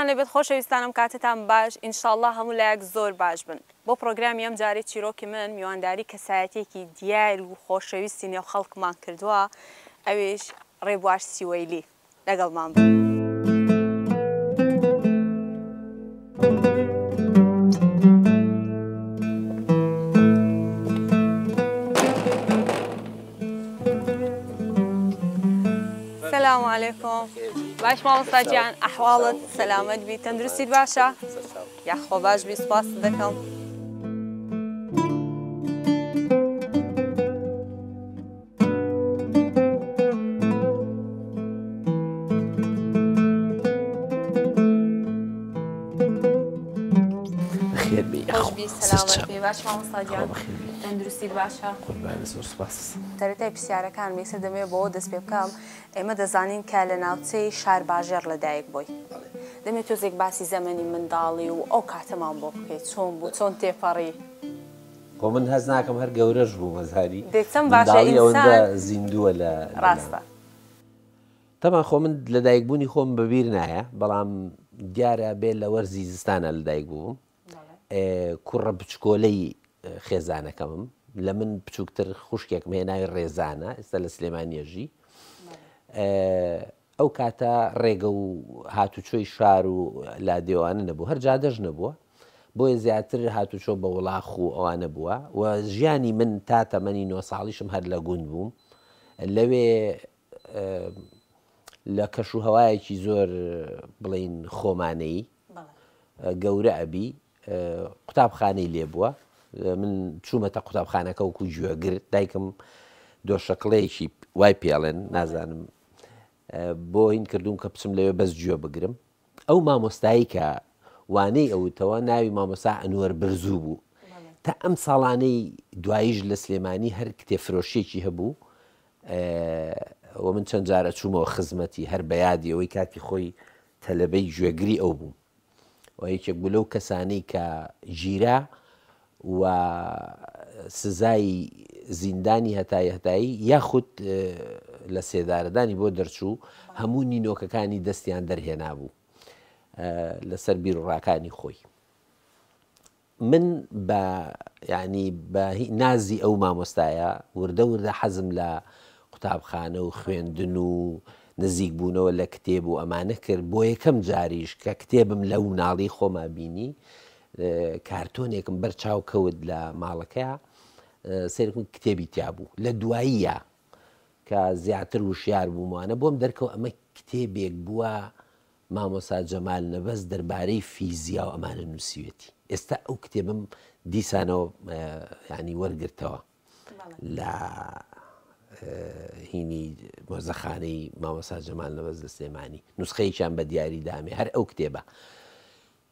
لێبێت خۆشەویستانم کاتتان باش ئینشاڵڵا هەموو لایەک زۆر باش بن بۆ پڕۆگرامی ئەم جارەی چیرۆکی من میوانداری کەسایەتیەکی دیار و خۆشەویستی نێو خەڵکمان کردووە ئەویش ڕێبوار سیوەیلی لەگەڵمان بن. سلام علیکم باش مامۆستا گیان ئەحواڵت سەلامەت بی تەندروستیت باشە یاخوا باش بی سوپاست دەکەم. تەندروستیت باشە سەرەتای پرسیارەکانم یەکسەر دەمەوێت بەوە دەست پێ بکەم ئێمە دەزانین کە لە ناوچەی شارباژێڕ لەدایک بووی دەمێ تۆزێک باسی زەمەنی منداڵی و ئەو کاتەمان بۆ بکەیت چۆن بوو چۆن تێپەڕی؟ خۆ من هەست ناکەم هەر گەورەش بووم ئەزانی دەی چەند باشە منداڵی ئەوەندە ئینسان زیندووە لە لەلام. ڕاستە. تەبعەن خۆ من لەدایکبوونی خۆم بەبیر نایە بەڵام دیارە بێ لە وەرزی زستانا لەدایک بووم کوڕە بچکۆلەی خێزانەکەمم لە من بچووکتر خوشکێکم هەیە ناوی ڕێزانە ئێستا لە سلێمانیە ژی ئەو کاتە ڕێگە و هاتوچۆی شار و لادێوانە نەبوو هەر جادەش نەبووە بۆیە زیاتر هاتوچۆ بە وڵاخ و ئەوانە بووە و ژیانی من تا تەمەنی نۆ ساڵیشم هەر لە گوند بووم لەوێ لە کەش و هەوایەکی زۆر بڵین خۆمانەیی گەورە ئەبی قوتابخانەی لێ بووە من چوومەتە قوتابخانەکە وەکو گوێگر دایکم دۆشەکڵەیەکی وای پێڵێن نازانم بۆ هین کردوم کە بچم لەوێ بەس گوێ بگرم ئەو مامۆستایی کە وانەی ئەوتەوە ناوی مامۆستا ئەنوەر برزوو بوو تا ئەم ساڵانەی دواییش لە سلێمانی هەر کتێبفرۆشیەکی هەبوو و من چەند جار ئەچوومەوە خزمەتی هەر بە یادی ئەوەی کاتی خۆی تەلەبەی گوێگری ئەو بووم و یەکێک بوو لەو کەسانەی کە گیرا و سزای زیندانی هەتایی هەتایی یاخود لە سێدارەدانی بۆ دەرچوو هەموو نینۆکەکانی دەستیان دەرهێنابوو لەسەر بیروڕاکانی خۆی. من بە یانی بە نازی ئەو مامۆستایە وردە وردە حەزم لە قوتابخانە و خوێندن و نزیک بوونەوە لە کتێب و ئەمانە کرد بۆ یەکەم جاریش کە کتێبم لەو مناڵی خۆما بینی کارتۆنێکم بەر چاو کەوت لە ماڵەکەیا سەیرکم کتێبی تیا بوو لە دواییە کە زیاتر وشیار بوومانە بۆم دەرکەوت ئەمە کتێبێک بووە مامۆستا جەمال نەبەز دەربارەی فیزیا و ئەمانە نووسیوێتی ئێستا ئەو کتێبم دیسانەوە ینی وەرگرتەوە لە هینی مۆزەخانەی مامۆستا جەمال نەبەز لە سلێمانی نوسخەیەکیان بە دیاری دامێ هەر ئەو کتێبە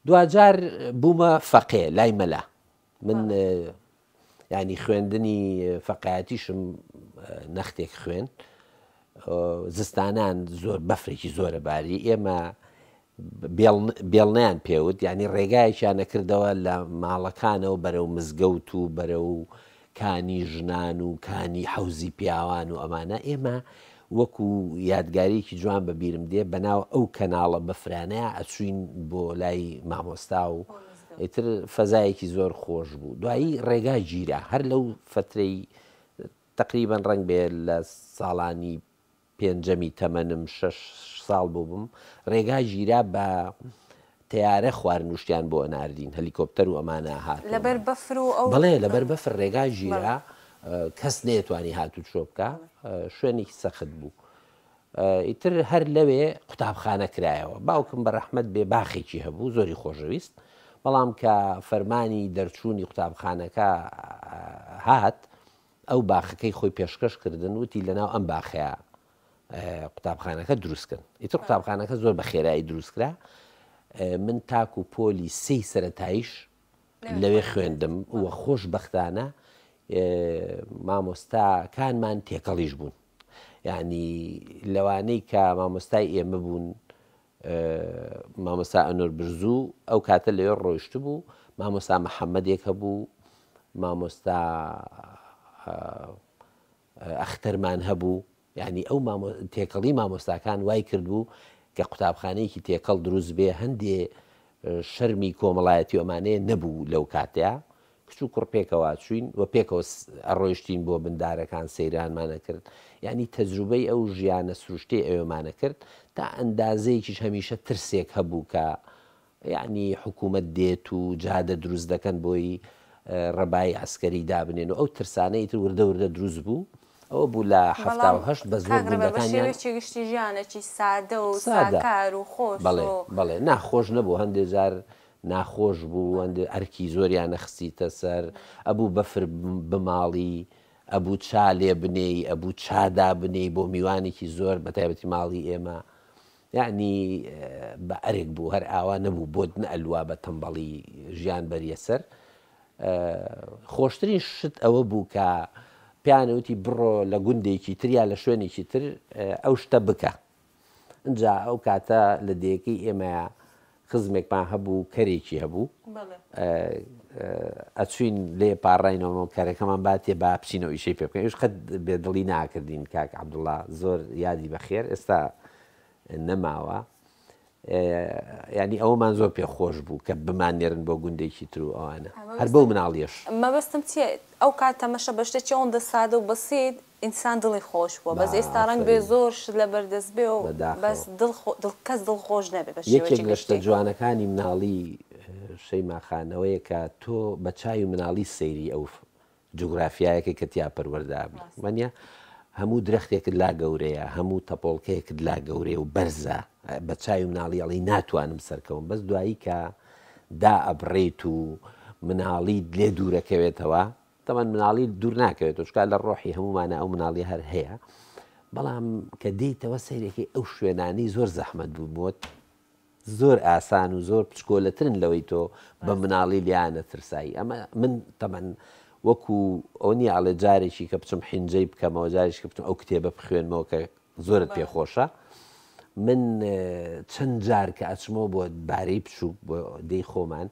دواجار بوومە فەقێ لای مەلا من ینی خوێندنی فەقایەتیشم نەختێک خوێن زستانان زۆر بەفرێکی زۆرە باری ئێمە بێڵنیان پێوت ینی ڕێگایەکیان نەکردەوە لە ماڵەکانەوە بەرەو مزگەوت و بەرەو کانی ژنان و کانی حەوزی پیاوان و ئەمانە ئێمە وەکو یادگاریەکی جوان بە بیرم دێ بەناو ئەو کەناڵە بەفرانەیا ئەچوین بۆ لای مامۆستا و ئیتر فەزایەکی زۆر خۆش بوو دوایی ڕێگا گیرا هەر لەو فەترەی تەقریبەن ڕەنگ بێ لە ساڵانی پێنجەمی تەمەنم شەش ساڵ بووبم ڕێگا گیرا بە تەیارە خوارنوشتیان بۆ ئەناردین هەلیکۆپتەر و ئەمانە هاتوون. لەبەر بەفر و ئەو. بەڵێ لەبەر بەفر ڕێگا گیرا کەس نەیەتوانی هاتوچۆ بکا شوێنێکی سەخت بوو. ئیتر هەر لەوێ قوتابخانە کرایەوە باوکم بە ڕەحمەت بێ باخێکی هەبوو زۆری خۆشەویست بەڵام کە فەرمانی دەرچوونی قوتابخانەکە هات ئەو باخەکەی خۆی پێشکەش کردن وتی لەناو ئەم باخەیە قوتابخانەکە دروست کەن ئیتر قوتابخانەکە زۆر بە خێرایی دروست کرا من تاکو پۆلی سێی سەرەتاییش لەوێ خوێندم و خۆشبەختانە مامۆستاکانمان تێکەڵیش بوون یعنی لەوانەی کە مامۆستای ئێمە بوون مامۆستا ئەنۆر برزوو ئەو کاتە لەوێ ڕۆیشتبوو، مامۆستا محەممەدێک هەبوو، مامۆستا ئەختەرمان هەبوو، یعنی ئەو تێکەڵی مامۆستاکان وای کردبوو کە قوتابخانەیەکی تێکەڵ دروست بێ هەندێ شەرمی کۆمەڵایەتی و ئەمانەیە نەبوو لەو کاتەیا کچ و کوڕ پێکەوە ئەچووین و پێکەوە ئەڕۆیشتین بۆ بن دارەکان سەیرانمان ئەکرد یانی تەجروبەی ئەو ژیانە سروشتیەی ئەوێمان ئەکرد تا ئەندازەیەکیش هەمیشە ترسێک هەبوو کە یانی حکوومەت دێت و جادە دروست دەکەن بۆی ڕەبایی عەسکەری دابنێن و ئەو ترسانە ئیتر وردە وردە دروست بوو ئەوە بوو لە 78 بە زۆر کاک ڕێبەر بە گوندەکانیان شێوەیەکی گشتی ژیانێکی سادە و سادە ساکار و خۆش بەڵێ و بەڵێ نا خۆش نەبوو هەندێ جار ناخۆش بوو هەندێ ئەرکی زۆریان ئەخستیتە سەر ئەبوو بەفر بماڵی ئەبوو چا لێ بنێی ئەبوو چا دابنێی بۆ میوانێکی زۆر بە تایبەتی ماڵی ئێمە یەعنی بە ئەرک بوو هەر ئاوا نەبوو بۆت نەئەلوا بە تەمبەڵی ژیان بەریە سەر خۆشترین شت ئەوە بوو کە پێیان وتی بڕۆ لە گوندێکی تر یا لە شوێنێکی تر ئەو شتە بکە ئینجا ئەو کاتە لە دێیەکەی ئێمەیا خزمێکمان هەبوو کەرێکی هەبوو ئەچوین لێ پاڕاینەوە کەرەکەمان باتێ با بچینەوە ئیشەی پێ بکەین ئەویش قەت بێدڵی ناکردین کاک عەبدوڵا زۆر یادی بەخێر ئێستا نەماوە یانی ئەوەمان زۆر پێ خۆش بوو کە بماننێرن بۆ گوندێکی تر و ئەوانە هەر بەو مناڵیەش. مەبەستم چیە ئەو کات تەمەشە بە شتێکی ئەوەندە سادە و بەسیت ئینسان دڵی خۆش بووە بەس ئێستا ڕەنگ بێ ئافەرین زۆر شت لەبەر دەست بێ و بەس بەداخەوە. دڵ خۆ دڵ کەس دڵ خۆش نەبێ بە یەکێک شێوەیەکی لە شتە گشتی. جوانەکانی مناڵی شەیما خان ئەوەیە کە تۆ بە چاوی مناڵی سەیری ئەو جوگرافیایەکەی کە تیا پەروەردە ئەبی ڕاستە. وانیە؟ هەموو درەختێکت لا گەورەیە، هەموو تەپۆڵکەیەکت لا گەورەیە و بەرزە، بە چاوی مناڵی ئەڵێی ناتوانم سەرکەوم، بەس دوایی کە دائەبڕێیت و مناڵیت لێ دوورەکەوێتەوە، تەبعەن مناڵی دوور ناکەوێتەوە چونکە لە ڕۆحی هەموومانە ئەو مناڵیە هەر هەیە، بەڵام کە دێیتەوە سەیرەکەی ئەو شوێنانەی زۆر زەحمەت بوو بۆت، زۆر ئاسان و زۆر بچکۆلەترن لەوەی تۆ بە مناڵی لێیان ئەترسای ئەمە من تەبعەن وەکو ئەوە نییە ئەڵێ جارێکی کە بچم حینجەی بکەمەوە جارێکی کە بچم ئەو کتێبە بخوێنمەوە کە زۆرت پێ خۆشە من چەند جار کە ئەچمەوە بۆ بارەی بچووک بۆ دێی خۆمان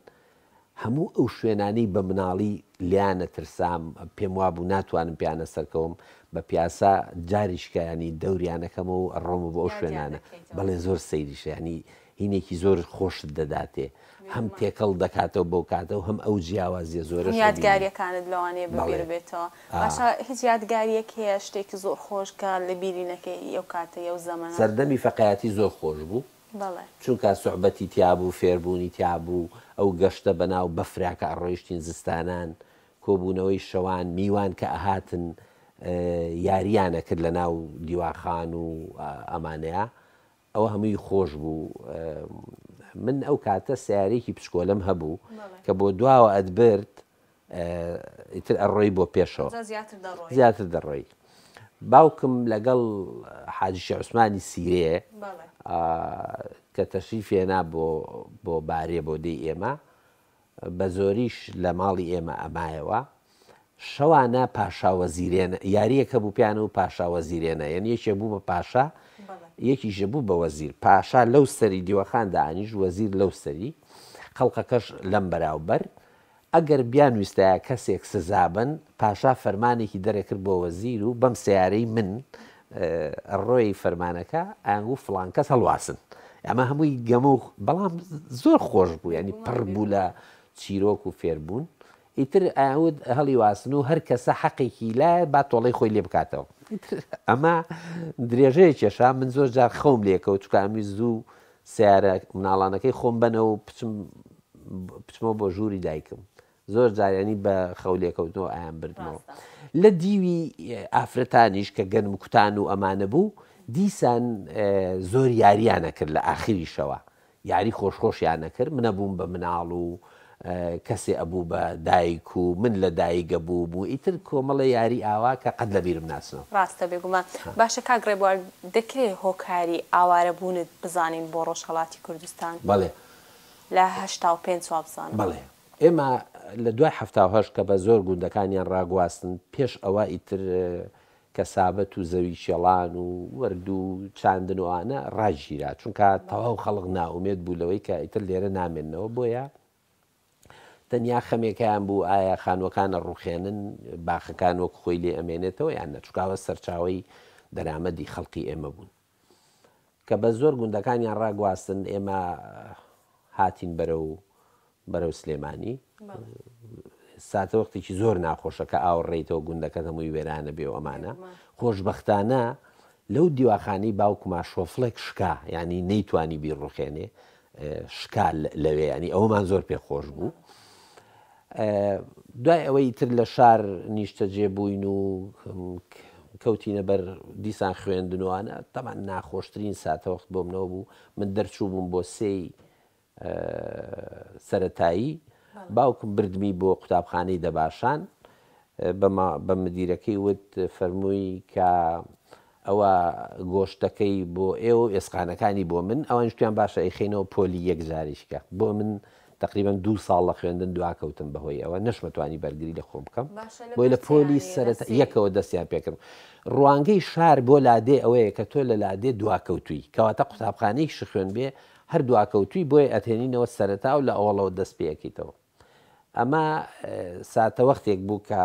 هەموو ئەو شوێنانەی بە مناڵی لێیان ئەترسام، پێم وابوو ناتوانم پێیانە سەرکەوم، بە پیاسە جاریشکە یانی دەوریان ئەکەمەوە و ئەڕۆمەوە بۆ ئەو شوێنانە. بەڵێ زۆر سەیریشە یانی هینێکی زۆر خۆشت دەداتێ. هەم تێکەڵ دەکاتەوە بەو کاتە و هەم ئەو جیاوازییە هەم زۆرەش ئەبینی. یادگارییەکانت لەوانەیە بە بەڵێ. بیر بێتەوە. ئا. باشە هیچ یادگارییەک هەیە شتێکی زۆر خۆش کە لە بیری نەکەی ئی ئەو کاتەی ئەو زەمەنە؟ سەردەمی فەقێیاتی زۆر خۆش بوو. بەڵێ. چونکە سوعبەتی تیابوو، فێربوونی تیابوو، ئەو گەشتە بەناو بەفرا کە ئەڕۆیشتین زستانان، کۆبوونەوەی شەوان، میوان کە ئەهاتن یارییان ئەکرد لەناو دیواخان و ئەمانەیا، ئەوە هەمووی خۆش بوو. من ئەو کاتە سەیارەیەکی بچکۆلەم هەبوو کە بۆ دواوە ئەتبرد ئیتر ئەڕۆی بۆ پێشەوە زیاتر دەڕۆی باوکم لەگەڵ حاجی شێخ عوسمانی سیرێ کە تەشریف هێنا بۆ بۆ بارێ بۆ دێی ئێمە بە زۆریش لە ماڵی ئێمە ئەمایەوە شەوانە پاشا وەزیرێنە یاریەک هەبوو پیانە و پاشا وەزیرێنە یعنی یەکێ بوو بە پاشا یەکیشە بوو بە وەزیر پاشا لەو سەری دیوەخان دانیش وەزیر لەو سەری خەڵقەکەش لەم بەراوبەر ئەگەر بیانویستایە کەسێک سزا بەن، پاشا فەرمانێکی دەرەکرد بۆ وەزیر و بەم سەیارەی من ڕۆی فەرمانەکە ئەیانگوو فڵان کەس هەڵواسن. ئەمە هەمووی گەمە و بەڵام زۆر خۆش بوو یانی پڕ بوو لە چیرۆک و فێربوون. ئیتر ئەیانوت هەڵیواسن و هەر کەسە حەقێکی لایە با تۆڵەی خۆی لێ بکاتەوە. ئیتر ئەمە درێژەی کێشا من زۆر جار خەوم لێ کەوت چونکە ئەمویست زوو سەیارە مناڵانەکەی خۆم بەنەوە و بچم بچمەوە بۆ ژووری دایکم زۆر جار ینی بە خەو لێکەوتنەوە ئایان بردمەوە لە دیوی ئافرەتانیش کە گەنم کوتان و ئەمانە بوو دیسان زۆر یاریانە کرد لە ئاخریشەوە یاری خۆشخۆشیانە کرد منە بووم بە مناڵ و کەسێ ئەبوو بە دایک و من لە دایک ئەبووم و ئیتر کۆمەڵێ یاری ئاوا کە قەت لە بیرم ناچنەوە. ڕاستە بێگومان. باشە کاک ڕێبوار دەکرێ هۆکاری ئاوارە بوونت بزانین بۆ ڕۆژهەڵاتی کوردستان؟ بەڵێ. لە 85 وابزانم. بەڵێ. ئێمە لە دوای 78 کە بە زۆر گوندەکانیان ڕاگواستن پێش ئەوە ئیتر کەسابەت و زەوی کێڵان و وەرد و چاندن و ئەوانە ڕاگیرا چونکە تەواو خەڵک نائومێد بوو لەوەی کە ئیتر لێرە نامێننەوە بۆیە تەنیا خەمێکیان بوو ئایا خانووەکان ئەڕوخێنن باخەکان وەک خۆی لێ ئەمێنێتەوە یان نە چونکە ئەوە سەرچاوەی دەرامەدی خەڵکی ئێمە بوون. کە بە زۆر گوندەکانیان ڕاگواستن ئێمە هاتین بەرەو بەرەو سلێمانی ساتەوەختێکی زۆر ناخۆشە کە ئاوڕێیتەوە گوندەکەت هەمووی وێرانە بێ و ئەمانە خۆشبەختانە لەو دیواخانەی باوکما شۆفڵێک شکا یانی نەیتوانی بیڕوخێنێ شکا لەوێ ینی ئەومان زۆر پێ خۆش بوو دوای ئەوەی تر لە شار نیشتەجێ بووین و کەوتینە بەر دیسان خوێندنوانە تەمان ناخۆشترین ساتەوەخت بۆ منەوە بوو من دەرچوو بووم بۆ سێی سەرەتایی باوکم بردمی بۆ قوتابخانەی دەباشان بە مدیرەکەی وت فەرمووی کە ئەوە گۆشتەکەی بۆ ئێوە و ئێسقانەکانی بۆ من ئەوانیش وتیان باشە ئەیخەینەوە پۆلی یەک جاریشکە بۆ من تقریبا دوو ساڵ لە خوێندن دواکەوتم بەهۆی ئەوە نەشمەتوانی بەرگری لە خۆم بکەم بۆی لە پۆلی سەرەتا یەکەوە دەستیان پێکردم ڕوانگەی شار بۆ لادێ ئەوەیە کە تۆ لە لادێ دواکەوتووی کەواتە قوتابخانەیەکیش خوێن بێ هەر دواکەوتووی بۆیە ئەتهێنینەوە سەرەتا و لە ئەوەڵەوە دەست پێ ئەکەیتەوە. ئەمە ساتەوەختێک بوو کە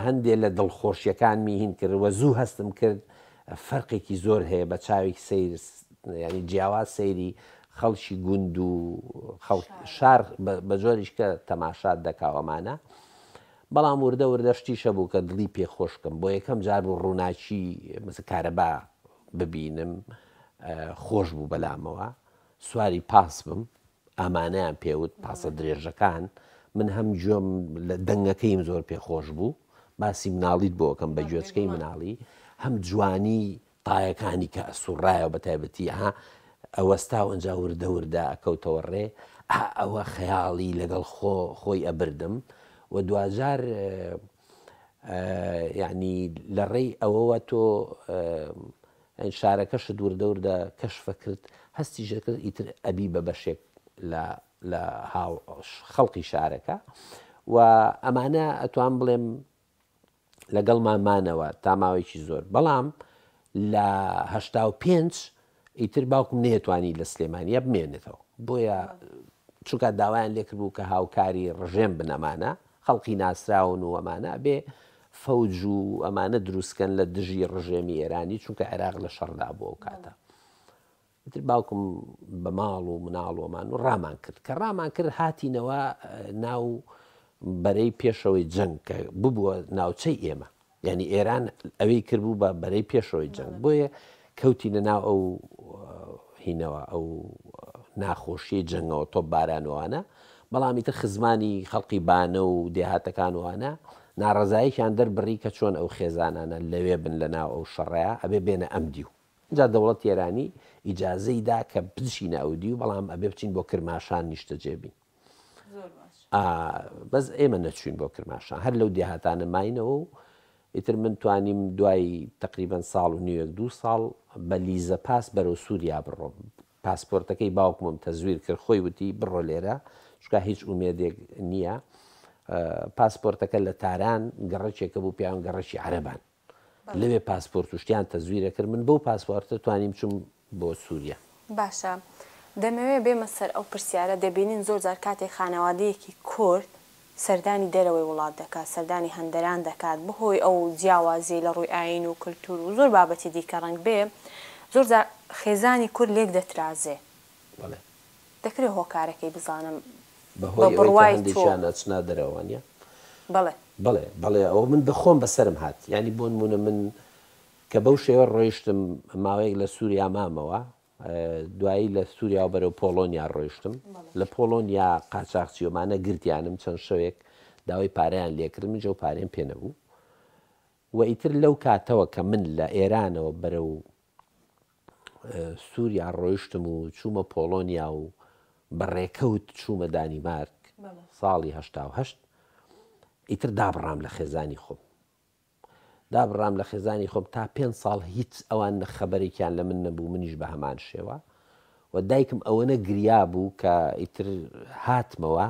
هەندێ لە دڵخۆشیەکانمی هین کرد و زوو هەستم کرد فەرقێکی زۆر هەیە بە چاوێکی سەیر ینی جیاواز سەیری خەڵکی گوند و خەڵک شار بە جۆریش کە تەماشات دەکاوەمانە بەڵام وردە وردە شتیشە بوو کە دڵی پێخۆشکەم بۆ یەکەم جار بوو ڕووناکی مەسە کارەبا ببینم خۆش بوو بەلامەوە سواری پاس بم ئامانەیان پێوت پاسە درێژەکان من هەم گوێم لە دەنگەکەیم زۆر پێ خۆش بوو باسی مناڵیت بۆ ئەکەم بە گوێچکەی مناڵی هەم جوانی تایەکانی کە ئەسوڕایەوە بە تایبەتی ها ئەوەستا و ئەنجا وردە وردە ئەکەوتەوە ڕێ ئەوە خەیاڵی لەگەڵ خۆ خۆی ئەبردم و دواجار یعنی لە ڕێی ئەوەوە تۆ شارەکەشت وردە وردە کەشفە کرد هەستیش کرد ئیتر ئەبی بە بەشێک لە لە خەڵقی شارەکە و ئەمانە ئەتوان بڵێم لەگەڵمان مانەوە تا ماوەیەکی زۆر بەڵام لە 85 ئیتر باوکم نەیەتوانی لە سلێمانیە بمێنێتەوە بۆیە چونکە داوایان لێکردبوو کە هاوکاری ڕژێم بن ئەمانە خەڵقی ناسراون و ئەمانە ئەبێ فەوج و ئەمانە دروستکەن لە دژی ڕژێمی ئێرانی چونکە عێراق لە شەڕدا بوو ئەو کاتە ئیتر باوکم بە ماڵ و مناڵ و ئەمان و ڕامان کرد کە ڕامان کرد هاتینەوە ناو بەرەی پێشەوەی جەنگ کە ببووە ناوچەی ئێمە یانی ئێران ئەوەی کردبوو بە بەرەی پێشەوەی جەنگ بۆیە کەوتینە ناو ئەو هینەوە ئەو ناخۆشیەی جەنگەوە تۆپ بارانوانە بەڵام ئیتر خزمانی خەڵقی بانە و دێهاتەکانوانە ناڕەزایەکیان دەربڕی کە چۆن ئەو خێزانانە لەوێ بن لە ناو ئەو شەڕەیە ئەبێ بێنە ئەم دیو جا دەوڵەتی ئێرانی ئیجازەی دا کە بچینە ئەو دیو بەڵام ئەبێ بچین بۆ کرماشان نیشتەجێ بین بەس ئێمە نەچوین بۆ کرماشان هەر لەو دێهاتانە ماینەوە و ئیتر من توانیم دوای تقریبا ساڵ و نیوێک دوو ساڵ بە لیزە پاس بەرەو سووریا بڕۆم پاسپۆرتەکەی باوکمم تەزویر کرد خۆی وتی بڕۆ لێرە چکا هیچ ئومێدێک نییە پاسپۆرتەکە لە تاران گەڕەکێکە بوو پیان گەڕەکی عەرەبان لەوێ پاسپۆرت و شتیان تەزویرە کرد من بەو پاسپۆرتە توانیم بچم بۆ سوریا. باشە دەمەوێ بێمە سەر ئەو پرسیارە دەبینین زۆر جار کاتێک خانەوادەیەکی کورد سەردانی دەرەوەی وڵات دەکات سەردانی هەندەران دەکات بەهۆی ئەو جیاوازیەی لە ڕووی ئایین و کلتور و زۆر بابەتی دیکە ڕەنگ بێ زۆر جار خێزانی کورد لێک دەترازێ بەڵێ. دەکرێ هۆکارەکەی بزانم بە هۆی ئەوەی کە هەندێکیان ئەچنە دەرەوە وانیە؟ بەڵێ. بەڵێ بەڵێ ئەوە من بە خۆم بەسەرم هات یانی بۆ نموونە من کە بەو شێوە ڕۆیشتم ماوەیەک لە سووریا مامەوە دوایی لە سووریاوە بەرەو پۆڵۆنیا ڕۆیشتم لە پۆڵۆنیا قاچاخچیۆمانە گرتیانم چەند شەوێک داوای پارەیان لێکردم من ئەو پارەیەم پێ نەبوو و ئیتر لەو کاتەوە کە من لە ئێرانەوە بەرەو سووریا ڕۆیشتم و چوومە پۆڵۆنیا و بە ڕێکەوت چوومە دانیمارک ساڵی 88 ئیتر دابڕام لە خێزانی خۆم دابڕام لە خێزانی خۆم تا پێ ساڵ هیچ ئەوان نە خەبەرێکیان لە من نەبوو منیش بە هەمان شێوە و دایکم ئەوەنە گریا بوو کە ئیتر هاتمەوە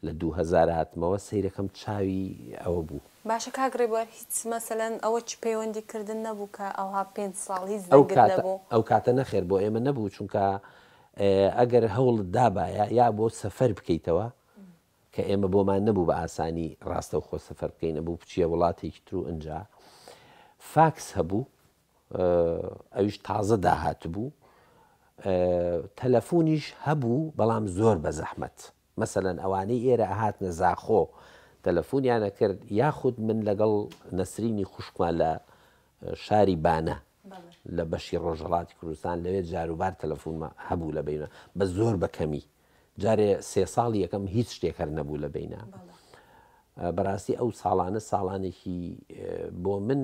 لە 2000 هاتمەوە سەیرەکەم چاوی ئەوە بوو. باشە کاک ڕێبوار هیچ مەسەلەن ئەوە چ پەیوەندی کردن نەبوو کە ئەوها پێنج ساڵ هیچ دەنگت نەبوو؟ ئەو کاتە نەخێر بۆ ئێمە نەبوو چونکە ئەگەر هەوڵت دابایە یا بۆ سەفەر بکەیتەوە کە ئێمە بۆمان نەبوو بە ئاسانی ڕاستەوخۆ سەفەر بکەین ئەبوو بچیە وڵاتێکی تر و ئنجا فاکس هەبوو. ئەویش تازە داهاتبوو. تەلەفونیش هەبوو بەڵام زۆر بە زەحمەت. مەسەلەن ئەوانەی ئێرە ئەهاتنە زاخۆ تەلەفونیان ئەکرد یاخود من لەگەڵ نەسرینی خوشکمان لە شاری بانە لە بەشی ڕۆژهەڵاتی کوردستان لەوێ جاروبار تەلەفونمە هەبوو لە بینە بە زۆر بە کەمی جارێ سێ ساڵی یەکەم هیچ شتێک هەر نەبوو لە بینە بەڕاستی ئەو ساڵانە ساڵانێکی بۆ من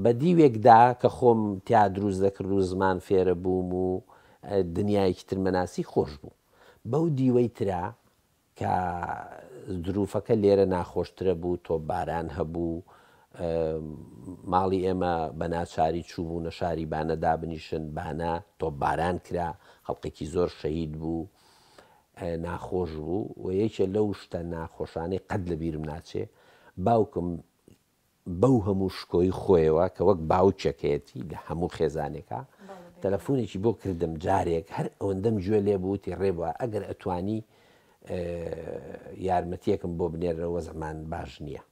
بە دیوێکدا کە خۆم تیا دروست دەکرد و زمان فێرە بووم و دنیایەکی ترمەناسی خۆش بوو. بەو دیوەی ترا کە زروفەکە لێرە ناخۆشترە بوو، تۆپباران هەبوو، ماڵی ئێمە بە ناچاری چووبوونە شاری بانە دابنیشن، بانە تۆپباران کرا، خەڵکێکی زۆر شەهید بوو، ناخۆش بوو و یەکێ لەو شتە ناخۆشانەی قەت لە بیرم ناچێ، باوکم بەو هەموو شکۆی خۆیەوە کە وەک باوکێکەیەتی لە هەموو خێزانێکا تەلەفونێکی بۆ کردم جارێک هەر ئەوەندەم گوێ لێ بوو وتی ڕێبوار ئەگەر ئەتوانی یارمەتیەکم بۆ بنێرە وەزعمان باش نییە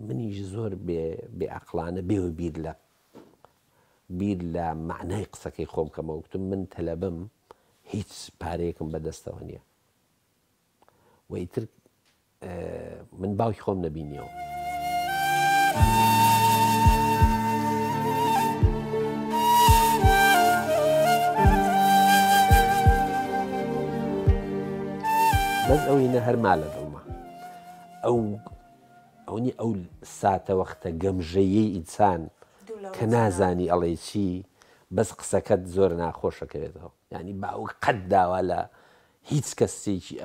منیش زۆر بێ بێ ئەقلانە بێوە بیر لە بیر لە معنای قسەکەی خۆم کەمەوە گوتم من تەلەبم هیچ پارەیەکم بەدەستەوە نییە و ئیتر من باوکی خۆم نەبینیەوە. بەس ئەوی نە هەر ما لە دڵما ئەو ئەونی ئەو ساتە وەختە گەمژەیەی ئینسان کە نازانی ئەڵێ چی بەس قسەکەت زۆر ناخۆشەکەوێتەوە ینی باوک قەت داوا لە هیچ کەسێکی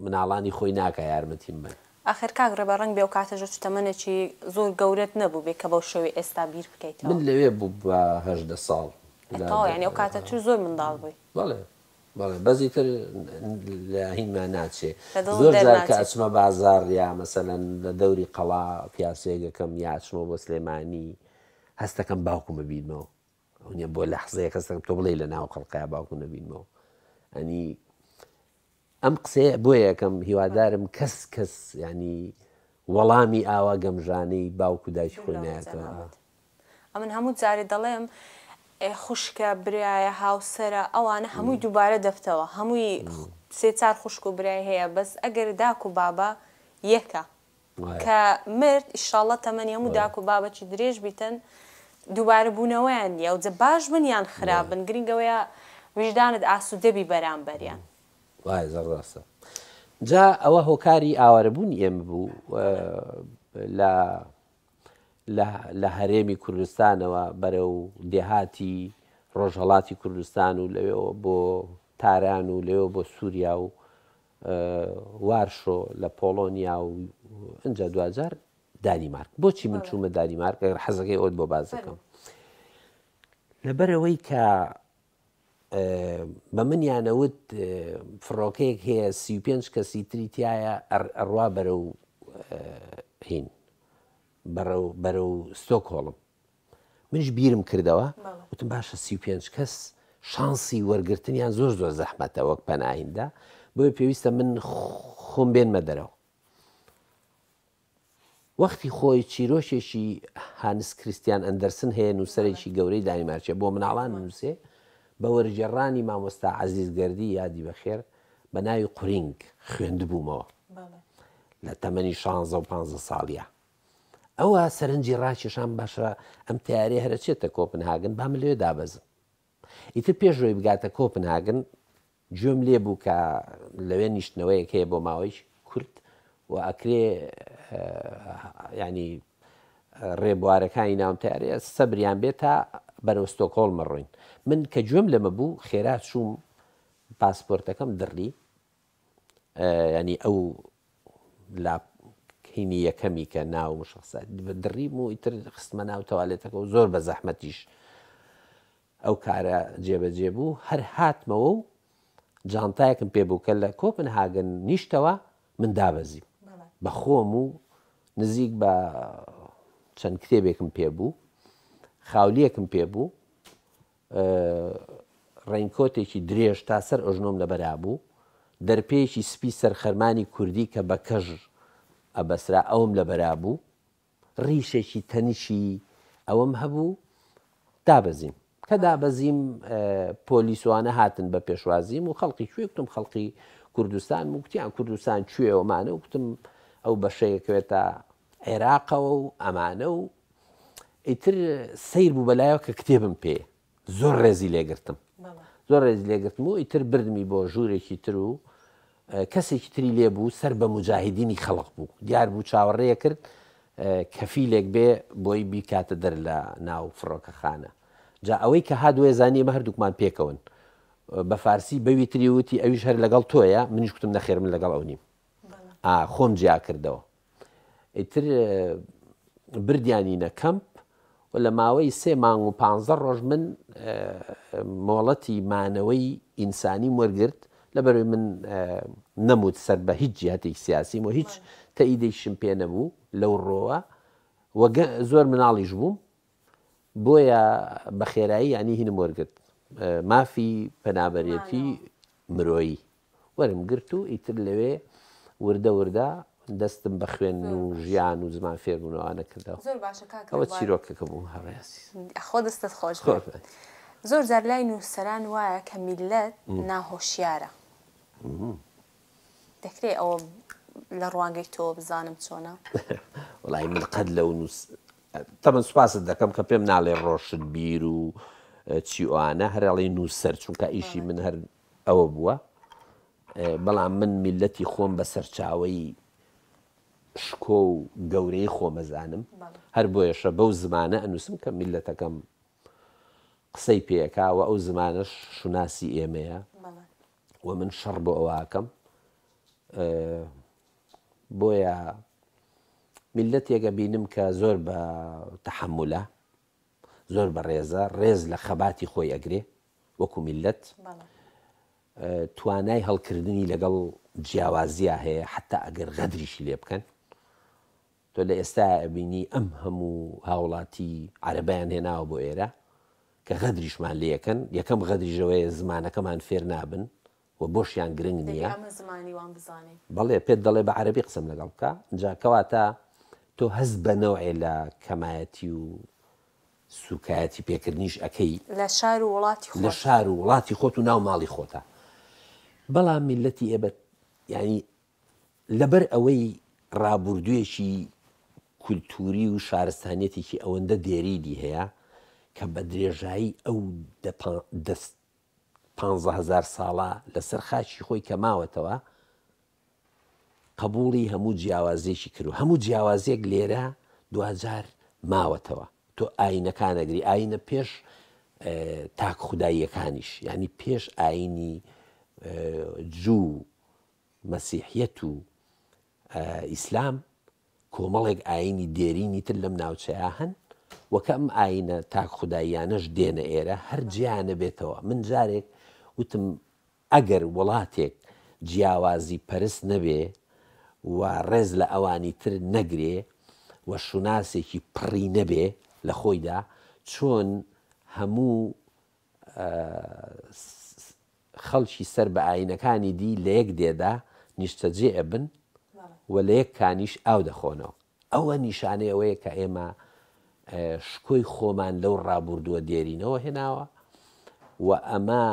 مناڵانی خۆی ناکا یارمەتیم بەن. ئاخر کاک ڕێبەر ڕەنگ بێ ئەو کاتەش ئەتوو تەمەنێکی زۆر گەورەت نەبووبێ کە بەو شێوەی ئێستا بیر بکەیتەوە. من لەوێ بوو بە 18 ساڵ. ئێ تەواو یانی ئەو کاتە توو زۆر منداڵ بووی. بەڵێ بەڵێ بەس ئیتر لە هینما ناچێ. لە دڵت زۆر جار کە دەرناچێ. ئەچمە بازاڕ یا مەسەلەن لە دەوری قەڵا پیاسەیەک ئەکەم یا ئەچمەوە بۆ سلێمانی هەستەکەم باوکم ئەبینمەوە. ئەونیە بۆ لەحزەیەک هەستەکەم تۆ بڵێی لە ناو خەڵقیا باوکم نەبینمەوە ئەنی ئەم قسەیە بۆ یەکەم هیوادارم کەس کەس ینی وەڵامی ئاوا گەمژانەی باوک و دایکی خۆی نایەتەوە. ئەمن هەموو جارێ دەڵێم خوشکە برایە هاوسەرە ئەوانە هەمووی دووبارە دەبتەوە هەمووی سێ چار خوشک و برای هەیە بەس ئەگەر داک و بابە یەکە کە مرد ئیشاڵڵە تەمەنی هەموو داک و بابەکی درێژ بیتن دووبارە بوونەوەیان نییە و جا باش بن یان خراپ بن گرنگ ئەوەیە ویژدانت ئاسوودە بی بەرامبەریان. وایە زۆر ڕاستە جا ئەوە هۆکاری ئاوارەبوونی ئێمە بوو لە لە هەرێمی کوردستانەوە بەرەو دێهاتی ڕۆژهەڵاتی کوردستان و لەوێەوە بۆ تاران و لەوێ بۆ سووریا و وارشۆ لە پۆڵۆنیا و ئنجا دواجار دانیمارک. بۆچی من چوومە دانیمارک ئەگەر حەزەکەی ئەوت بۆ باس دەکەم. لەبەرئەوەی کە بە منیانەوت فڕۆکەیەک هەیە 35 کەسی تری تایە ئەڕوا بەرەو هین بەرەو بەرەو ستۆکهۆڵم منیش بیرم کردەوە وتم باشە 35 کەس شانسی وەرگرتنیان زۆر زۆر زەحمەتە وەک پەناهیندە بۆیە پێویستە من خۆم بێنمە دەرەوە وەختی خۆی چیرۆکێکی هانس کریستیان ئەندەرسن هەیە نووسەرێکی گەورەی دانیمارکیە بۆ مناڵان نووسێ بە وەرگێڕانی مامۆستا عەزیز گەردی یادی بەخێر بە ناوی قورینگ خوێندبوومەوە لە تەمەنی شانزە و پانزە ساڵیا ئەوە سەرنجی ڕاکێشام باشە ئەم تەیارەیە هەر ئەچێتە کۆپنهاگن با من لەوێ دابەزم ئیتر پێش لەوەی بگاتە کۆپنهاگن گوێم لێ بوو کە لەوێ نیشتنەوەیەک هەیە بۆ ماوەی کورت و ئەکرێ ینی ڕێبوارەکانی ناوم تارێ سەبریان بێت تا بەرەو ستۆکۆڵمە ڕۆین من کە گوێم لەمە بوو خێرا چووم پاسپۆرتەکەم دڕی ینی ئەو لاپ هینی یەکەمی کە ناو مشخصات دڕیم و ئیتر خستمە ناو تەوالێتەکە و زۆر بە زەحمەتیش ئەو کارە جێبەجێ بوو هەر هاتمەوە و جانتایەکم پێ بوو کە لە کۆپنهاگن نیشتەوە من دابەزیم بە خۆم و نزیک بە چەند کتێبێکم پێ بوو خاولیەکم پێ بوو ڕەینکۆتێکی درێژ تا سەر ئەژنۆم لەبەرا بوو، دەرپێیەکی سپی سەر خەرمانی کوردی کە بە کەژ ئەبەسرا ئەوم لەبەرا بوو، ڕیشێکی تەنکی ئەوم هەبوو. دابەزیم. کە دابەزیم پۆلیسوانە هاتن بە پێشوازیم و خەڵقی کوێ کوتم خەڵقی کوردستان و کوتیان کوردستان کوێ ئەمانە و کوتم ئەو بەشەیە کەوێتە عێراقەوە و ئەمانە و ئیتر سەیر بوو بەلایەوە کە کتێبم پێ زۆر ڕێزی لێگرتم زۆر ڕێزی لێگرتم و ئیتر بردمی بۆ ژوورێکی تر و کەسێکی تری لێ بوو سەر بە موجاهیدینی خەڵق بوو دیار بوو چاوەڕێ کرد کەفیلێک بێ بۆی بیکاتە دەر لە ناو فڕۆکەخانە جا ئەوەی کە هات وێ زانی ئێمە هەردووکمان پێکەوەن بە فارسی بەوی تری وتی ئەویش هەر لەگەڵ تۆیە منیش کوتم نەخێر من لەگەڵ ئەو نیم ئا خۆم جیا کردەوە ئیتر بردیانینە کەمپ و لە ماوەی سێ مانگ و پانزە ڕۆژ من مۆڵەتی مانەوەی ئینسانیم وەرگرت لەبەرەوەی من نەموت سەر بە هیچ جیهتێکی سیاسیم و هیچ تەئیدێکیشم پێ نەبوو لەو ڕۆوە و زۆر مناڵیش بووم بۆیە بە خێرایی ینی هینم وەرگرت مافی پەنابەرێتی مرۆیی وەرم گرت و ئیتر لەوێ وردە وردە دەستم بە خوێندن و ژیان و زمان فێربوون و ئەوانە کردەوە. زۆر باشە کاک ئەوە ڕێبوار. چیرۆکەکە بوو هاوڕێ ئازیز. خۆ دەستت خۆش بێ. قوربان. زۆر جار لای نووسەران وایە کە میللەت ناهۆشیارە. دەکرێ ئەوە لە ڕوانگەی تۆوە بزانم چۆنە؟ وەڵایی من قەت لەو نووس تەبەن سوپاست دەکەم کە پێم ناڵێ ڕۆشنبیر و چی ئەوانە هەر ئەڵێی نووسەر چونکە ئیشی من هەر ئەوە بووە بەڵام من میللەتی خۆم بە سەرچاوەی شکۆ و گەورەی خۆمەزانم هەر بۆیەشە بەو زمانە ئەنووسم کە میللەتەکەم قسەی پێکا و ئەو زمانەش شوناسی ئێمەیە و من شەڕ بۆ ئەوەکەم بۆیە میللەتێک ئەبینم کە زۆر بە تەحەمولە زۆر بەڕێزە ڕێز لە خەباتی خۆی ئەگرێ وەکو میللەت توانای هەڵکردنی لەگەڵ جیاوازیا هەیە حتا ئەگەر غەدریشی لێ بکەن تۆ لە ئێستا ئەبینی ئەم هەموو هاوڵاتی عەرەبیان هێناوە بۆ ئێرە کە غەدریشمان لێکەن یەکەم غەدریشەوەیە زمانەکەمان فێر نابن و بۆشیان گرنگ نییە بەڵێ پێت دەڵێ بە عەربی قسەم لەگەڵ بکە جا کەواتە تۆ هەست بە نەوعێ لە کەمایەتی و سوکایەتی پێکردنیش ئەکەی. لە شار و وڵاتی خۆت. لە شار و وڵاتی خۆت و ناو ماڵی خۆتا. بەڵام میللەتی ئێمە یانی لەبەر ئەوەی ڕابوردوویەکی کولتووری و شارستانیەتێکی ئەوەندە دێرینی هەیە کە بە درێژایی ئەو دە دە پانزەهەزار ساڵە لەسەر خاکی خۆی کە ماوەتەوە قبوڵی هەموو جیاوازیەکی کردوە هەموو جیاوازیەک لێرە دواجار ماوەتەوە تۆ ئاینەکان ئەگری ئاینە پێش تاک خوداییەکانیش یعنی پێش ئاینی جوو مەسیحیەت و ئیسلام کۆمەڵێک ئاینی دێرینی تر لەم ناوچەیە هەن وەکە ئەم ئاینە تاک خوداییانەش دێنە ئێرە هەر جیانە بێتەوە من جارێک وتم ئەگەر وڵاتێک جیاوازی پەرست نەبێ و ڕێز لە ئەوانی تر نەگرێ و شوناسێکی پڕی نەبێ لە خۆیدا، چۆن هەموو خەڵکی سەر بە ئایینەکانی دی لە یەک دێدا نیشتەجێ ئەبن و لە یەک کانیش ئاو دەخۆنەوە؟ ئەوە نیشانەی ئەوەیە کە ئێمە شکۆی خۆمان لەو ڕابوردووە دێرینەوە هێناوە و ئەمە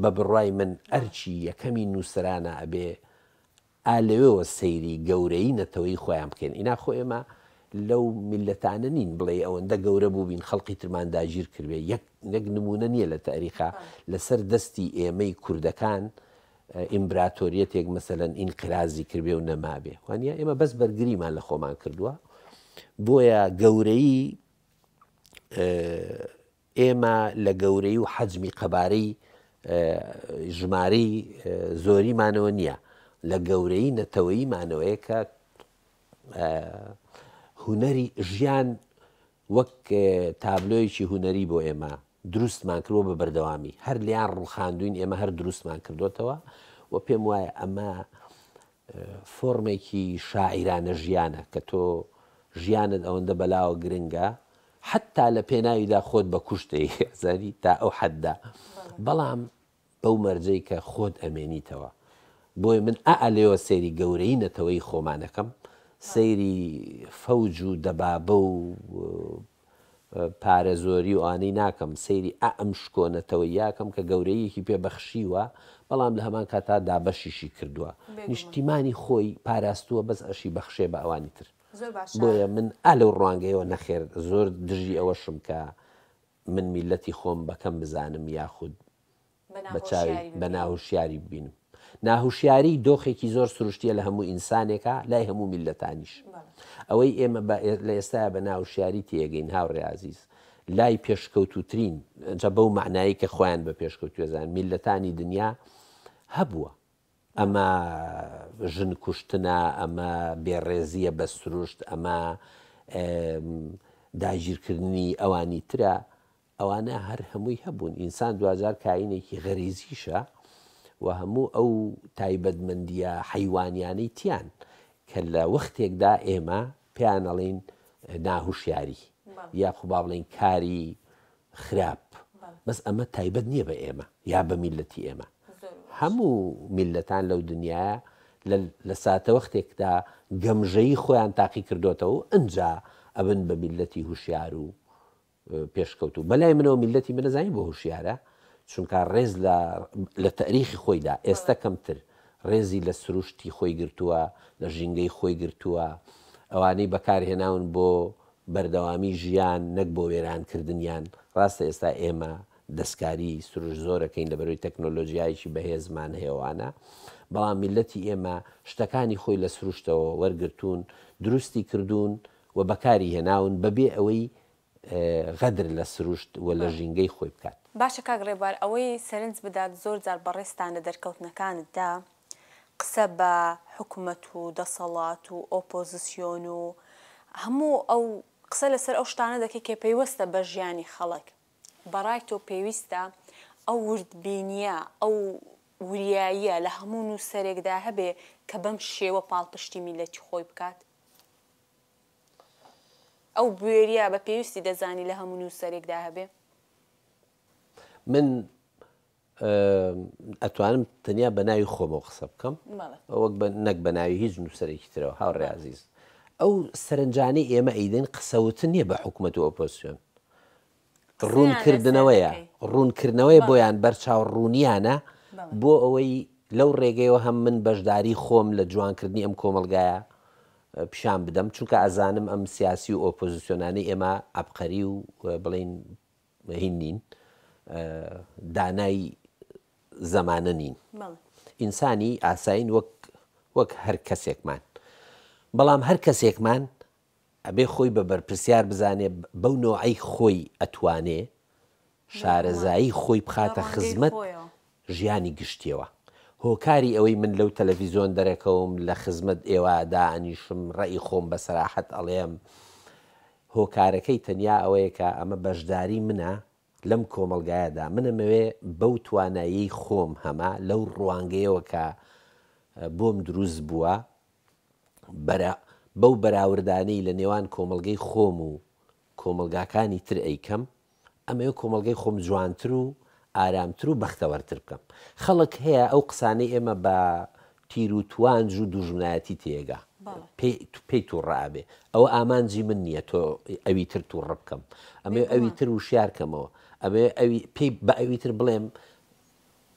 بە بڕوای من ئەرکی یەکەمی نووسەرانە ئەبێ ئا لەوێوە سەیری گەورەیی نەتەوەی خۆیان بکەین ئینا خۆ ئێمە لەو میللەتانە نین بڵێی ئەوەندە گەورە بووبین خەڵقی ترمان داگیر کردبێ یەک یەک نموونە نییە لە تاریخا لەسەر دەستی ئێمەی کوردەکان ئیمبراتۆریەتێک مەسەلەن ئینقرازی کردبێ و نەمابێ وانە ئێمە بەس بەرگریمان لە خۆمان کردووە بۆیە گەورەیی ئێمە لە گەورەی و حەجمی قەبارەی ژمارەی زۆریمانەوە نییە، لە گەورەی نەتەوەییمانەوەیە کە هونەری ژیان وەک تابلۆیەکی هونەری بۆ ئێمە دروستمان کردووە بە بەردەوامی هەر لیان ڕوخاندوین ئێمە هەر دروستمان کردوتەوە و پێم وایە ئەمە فۆرمێکی شاعیرانە ژیانە کە تۆ ژیانت ئەوەندە بەلاوە گرنگە حەتتا لە پێناویدا خۆت بە کوشت دەی ئەزانی تا ئەو حەددە بەڵام بەو مەرجەی کە خۆت ئەمێنیتەوە بۆیە من ئا لێوە سەیری گەورەی نەتەوەی خۆمانەکەم سەیری فەوج و دەبابە و پارە زۆری و ئەوانەی ناکەم، سەیری ئا ئەم شکۆ نەتەوەییە ئەکەم کە گەورەییەکی پێ بەخشیوە، بەڵام لە هەمان کاتا دابەشیشی کردووە. نیشتیمانی خۆی پاراستووە بەس ئەشی بەخشێ بە ئەوانی تر. بۆیە من ئا لەو ڕوانگەیەوە نەخێر زۆر دژی ئەوەشم کە من میللەتی خۆم بە کەم بزانم یاخود بە چاوی بە ناهوشیاری ببینم. ناهوشیاری دۆخێکی زۆر سروشتیە لە هەموو ئینسانێکا لای هەموو میللەتانیش. ئەوەی ئێمە بە لە ئێستایا بە ناهوشیاری تێگەین هاوڕێ ئازیز لای پێشکەوتووترین جا بەو مەعنایەی کە خۆیان بە پێشکەوتوو ئەزانن میللەتانی دنیا هەبووە. ئەمە ژن کوشتنە، ئەمە بێڕێزییە بە سروشت، ئەمە داگیرکردنی ئەوانی ترە، ئەوانە هەر هەمووی هەبوون. ئینسان دواجار کائینێکی غەریزیشە و هەموو ئەو تایبەتمەندییە حەیوانیانەی تیان کە لە وەختێکدا ئێمە پێیان ئەڵێین ناهوشیاری یاخو با بڵێین کاری خراپ بەس ئەمە تایبەت نییە بە ئێمە یا بە میللەتی ئێمە هەموو میللەتان لەو دنیایە لە ساتەوەختێکدا گەمژەیی خۆیان تاقی کردۆتەوە و ئنجا ئەبن بە میللەتی هوشیار و پێشکەوتوو بەلای منەوە میللەتی من ئەزانی بۆ هوشیارە چونکا ڕێز لە لە تەئریخی خۆیدا ئێستە کەمتر ڕێزی لە سروشتی خۆی گرتووە لە ژینگەی خۆی گرتووە ئەوانەی بەکارهێناون بۆ بەردەوامی ژیان نەک بۆ وێران کردنیان، ڕاستە ئێستا ئێمە دەستکاری سروشت زۆر ئەکەین لەبەرەوەی تەکنۆلۆجیایەکی بەهێزمان هەیە وانە، بەڵام میللەتی ئێمە شتەکانی خۆی لە سروشتەوە وەرگرتوون دروستی کردوون و بەکاری هێناون بەبێ ئەوەی غەدر لە سروشت و لە ژینگەی خۆی بکات. باشە کاک ڕێبوار ئەوەی سەرنج بدات زۆر جار بەڕێزتان لە دەرکەوتنەکانتدا قسە بە حکومەت و دەسەڵات و ئۆپۆزسیۆن و هەموو ئەو قسە لەسەر ئەو شتانە دەکەی کە پەیوەستە بە ژیانی خەڵک بەڕای تۆ پێویستە ئەو وردبینیە ئەو وریاییە لە هەموو نووسەرێکدا هەبێ کە بەم شێوە پاڵپشتی میللەتی خۆی بکات؟ ئەو بوێریە بە پێویستی دەزانی لە هەموو نووسەرێکدا هەبێ؟ من ئەتوانم تەنیا بە ناوی خۆمەوە قسە بکەم وەک نەک بە ناوی هیچ نووسەرێکی ترەوە هاوڕێ ئازیز ئەو سەرنجانەی ئێمە ئەیدەین قسەوتن نییە بە حکوومەت و ئۆپۆزسیۆن ڕوونکردنەوەیە ڕوونکردنەوەی بۆیان بەرچاو ڕوونیانە بۆ ئەوەی لەو ڕێگەیەوە هەم من بەشداری خۆم لە جوانکردنی ئەم کۆمەلگایە پیشان بدەم چونکە ئەزانم ئەم سیاسی و ئۆپۆزیسیۆنانەی ئێمە عبقەری و بڵین هین نین دانای زەمانە نین ئینسانی ئاسایین وەک وەک هەر کەسێکمان بەڵام هەر کەسێکمان ئەبێ خۆی بە بەرپرسیار بزانێ بەو نۆعەی خۆی ئەتوانێ شارەزایی خۆی بخاتە خزمەت ژیانی گشتیەوە هۆکاری ئەوەی من لەو تەلەفیزۆن دەرەکەوم لە خزمەت ئێوە دائەنیشم ڕەئی خۆم بە سەراحەت ئەڵێم هۆکارەکەی تەنیا ئەوەیە کە ئەمە بەشداری منە لەم کۆمەڵگایەدا، من ئەمەوێ بەو تواناییەی خۆم هەمە، لەو ڕوانگەیەوە کە بۆم دروست بووە، بەرا بەو بەراوردانەی لە نێوان کۆمەڵگەی خۆم و کۆمەڵگاکانی تر ئەیکەم، ئەمەوێ کۆمەڵگەی خۆم جوانتر و ئارامتر و بەختەوەرتر بکەم. خەڵک هەیە ئەو قسانەی ئێمە بە تیر و توانج و دوژمنایەتی تێگا پێی تووڕە ئەبێ. ئەوە ئامانجی من نییە تۆ ئەوی تر تووڕە بکەم. ئەمەوێ ئەوی تر وشیار کەمەوە. ئەمەوێ ئەوی پێی بە ئەوی تر بڵێم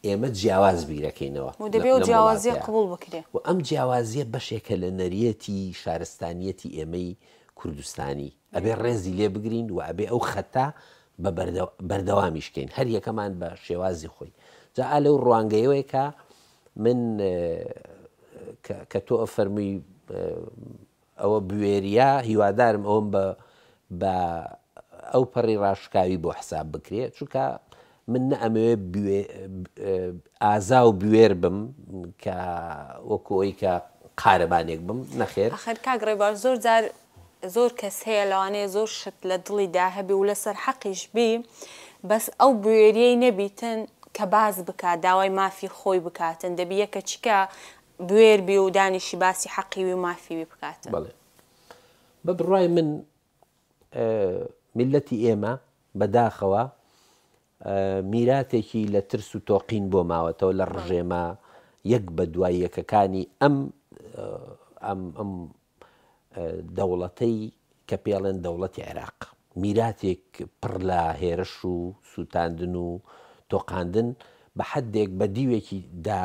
ئێمە جیاواز بیرەکەینەوە و دەبێ ئەو جیاوازییە قبوڵ بکرێ. و ئەم جیاوازییە بەشێکە لە نەریتی شارستانییەتی ئێمەی کوردستانی. ئەبێ ڕێزی لێ بگرین و ئەبێ ئەو خەتە بە بەردەوامیش کەین هەر یەکەمان بە شێوازی خۆی. جا ئا لەو ڕوانگەیەوەیە کە من کە تۆ ئەفەرمووی ئەوە بوێریە هیوادارم ئەوم بە بە ئەو پەڕی ڕاشکاوی بۆ حساب بکرێ چونکە من نە ئەمەوێ ئازا و بوێر بم کە وەکو ئەوی کە قارەمانێک بم نەخێر. ئاخر کاک ڕێبوار زۆر جار زۆر کەس هەیە لەوانەیە زۆر شت لە دڵیدا هەبێ و لەسەر حەقیش بی بەس ئەو بوێریەی نەبیتن کە باس بکات داوای مافی خۆی بکاتن دەبی یەکەچیکە بوێر بی و دانیشی باسی حەقی وی و مافی وی بکاتن. بەڵێ بە بڕوای من میللەتی ئێمە بە داخەوە میراتێکی لە ترس و تۆقین بۆ ماوەتەوە لە ڕژێمە یەک بە دوای یەکەکانی ئەم ئەم ئەم دەوڵەتەی کە پێڵێن دەوڵەتی عێراق. میراتێک پڕ لە هێرش و سووتاندن و تۆقاندن، بە حەدێک بە دیوێکی دا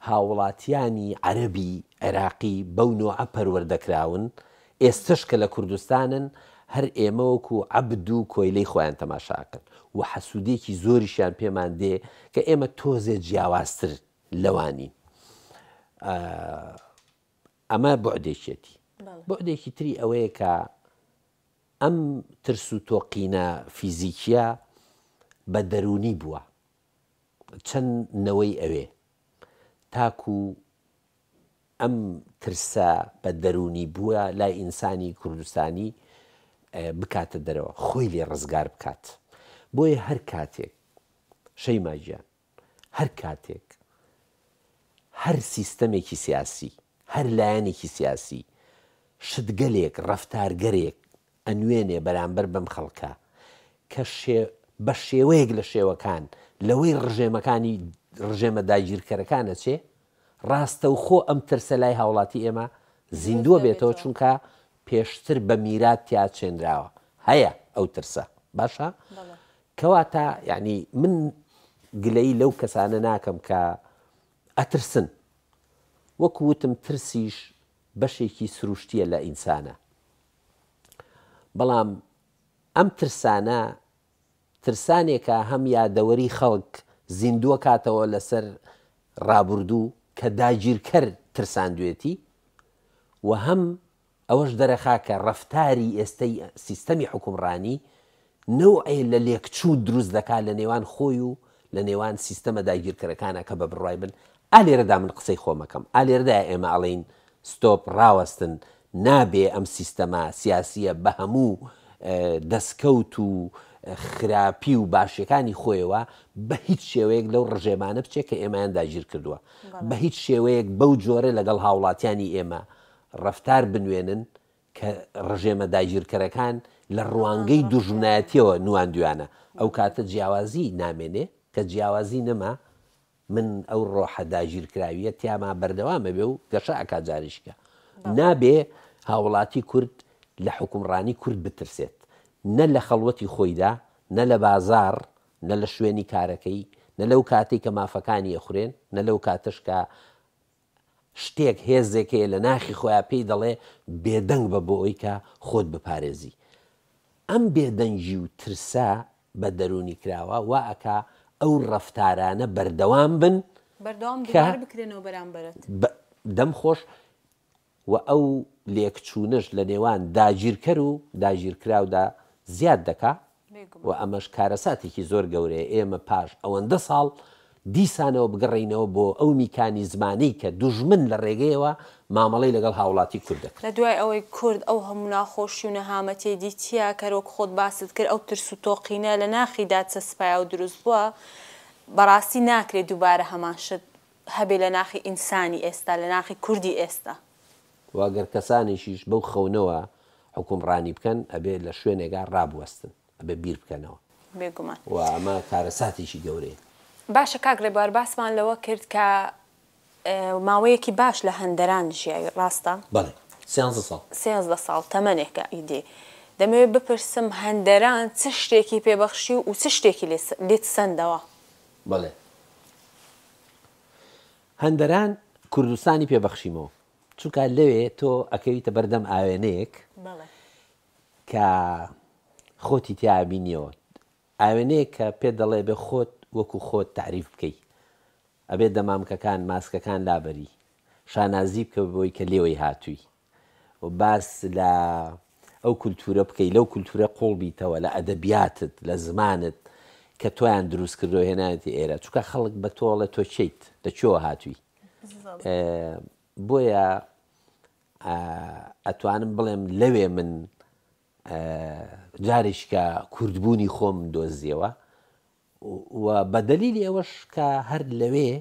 هاوڵاتیانی عەرەبی عێراقی بەو نۆعە پەروەردە کراون، ئێستەش کە لە کوردستانن هەر ئێمە وەکو عەبد و کۆیلەی خۆیان تەماشا ئەکەن و حەسوودیەکی زۆریشیان پێمان دێ کە ئێمە تۆزێ جیاوازتر لەوانین. ئەمە بوعدێکیەتی. بوعدێکی تری ئەوەیە کە ئەم ترس و تۆقینە فیزیکیە بە دەروونی بووە چەند نەوەی ئەوێ تاکو ئەم ترسە بە دەروونی بووە لای ئینسانی کوردستانی بکاتە دەرەوە خۆی لێ ڕزگار بکات بۆیە هەر کاتێک شەیما گیان هەر کاتێک هەر سیستەمێکی سیاسی، هەر لایەنێکی سیاسی شتگەلێک، ڕەفتارگەرێک ئەنوێنێ بەرامبەر بەم خەڵکە کە بە شێوەیەک لە شێوەکان لەوەی ڕژێمەکانی ڕژێمە داگیرکەرەکان ئەچێ، ڕاستەوخۆ ئەم ترسە لای هاوڵاتی ئێمە زیندووە بێتەوە چونکە پێشتر بە میرات تیا چێنراوە هەیە ئەو ترسە باشە کەواتە یعنی من گلەیی لەو کەسانە ناکەم کە ئەترسن وەکو وتم ترسیش بەشێکی سروشتیە لە ئینسانە بەڵام ئەم ترسانە ترسانێکە هەم یادەوەری خەڵک زیندووە کاتەوە لەسەر ڕابوردوو کە داگیرکەر ترساندوێتی و هەم ئەوەش دەرەخا کە ڕەفتاری ئێستەی سیستەمی حوکمڕانی نەوعێ لە لێکچوون دروست دەکا لە نێوان خۆی و لە نێوان سیستەمە داگیرکەرەکانا کە بە بڕوای من ئا لێرەدا من قسەی خۆم ئەکەم ئا لێرەدایە ئێمە ئەڵێین ستۆپ ڕاوەستن نابێ ئەم سیستەمە سیاسیە بە هەموو دەسکەوت و خراپی و باشیەکانی خۆیەوە بە هیچ شێوەیەک لەو ڕژێمانە بچێ کە ئێمەیان داگیر کردووە بە هیچ شێوەیەک بەو جۆرە لەگەڵ هاوڵاتیانی ئێمە ڕەفتار بنوێنن کە ڕژێمە داگیرکەرەکان لە ڕوانگەی دوژمنایەتیەوە نواندویانە ئەو کاتە جیاوازی نامێنێ کە جیاوازی نەما من ئەو ڕۆحە داگیرکراویە تیاما بەردەوام ئەبێ و گەشە ئەکا جاریشکە نابێ هاوڵاتی کورد لە حوکمڕانی کورد بترسێت نە لە خەڵوەتی خۆیدا نە لە بازاڕ نە لە شوێنی کارەکەی نە لەو کاتەی کە مافەکانی ئەخورێن نە لەو کاتەش کە شتێک هێزێک هەیە لە ناخی خۆیا پێی دەڵێ بێدەنگ بە بۆ ئەوی کە خۆت بپارێزی. ئەم بێدەنگی و ترسە بە دەروونی کراوە وا ئەکا ئەو ڕەفتارانە بەردەوام بن بەردەوام کە دووبارە بکرێنەوە بەرامبەرت. دەم خۆش و ئەو لێکچوونەش لە نێوان داگیرکەر و داگیرکراودا زیاد دەکا و ئەمەش کارەساتێکی زۆر گەورەیە ئێمە پاش ئەوەندە ساڵ دیسانەوە بگەڕێینەوە بۆ ئەو میکانیزمانەی کە دوژمن لە ڕێگەیەوە مامەڵەی لەگەڵ هاوڵاتی کورد دەکرد. لە دوای ئەوەی کورد ئەو هەموو ناخۆشی و نەهامەتیەی دیتیە کە وەک خۆت باست کرد ئەو ترس و تۆقینە لە ناخیدا چەسپایە و دروست بووە بەڕاستی ناکرێ دووبارە هەمان شت هەبێ لە ناخی ئینسانی ئێستا لە ناخی کوردی ئێستا. وە گەر کەسانێکیش بەو خەونەوە حوکمڕانی بکەن ئەبێ لە شوێنێکا ڕابوەستن ئەبێ بیر بکەنەوە. بێگومان. وە ئەمە کارەساتێکی گەورەیە. باشە کاک ڕێبوار باسمان لەوە کرد کە ماوەیەکی باش لە هەندەران ژیاوی ڕاستە؟ بەڵێ سیانزە ساڵ. سێزدە ساڵ تەمەنێکە ئیدی. دەمەوێت بپرسم هەندەران چ شتێکی پێ بەخشی و چ شتێکی لێت سەندەوە؟ بەڵێ. هەندەران کوردستانی پێ بەخشیمەوە چونکە لەوێ تۆ ئەکەویتە بەردەم ئاوێنەیەک کە خۆتی تیا ئەبینیەوە ئاوێنەیەک کە پێت دەڵێ بێ خۆت وەکو خۆت تەعریف بکەی ئەبێ دەمامکەکان ماسکەکان لابەری شانازی بکە بەوەی کە لێوەی هاتووی و باس لە ئەو کولتوورە بکەی، لەو کولتوورە قووڵ بیتەوە، لە ئەدەبیاتت، لە زمانت کە تۆیان دروست کردووە هێناویەتی ئێرە، چونکە خەڵک بە تۆ ئەڵێ تۆ کێیت، لە کوێوە هاتووی. بۆیە ئەتوانم بڵێم لەوێ من جارێکیکە کوردبوونی خۆم دۆزیەوە و بە دەلیلی ئەوەش کە هەر لەوێ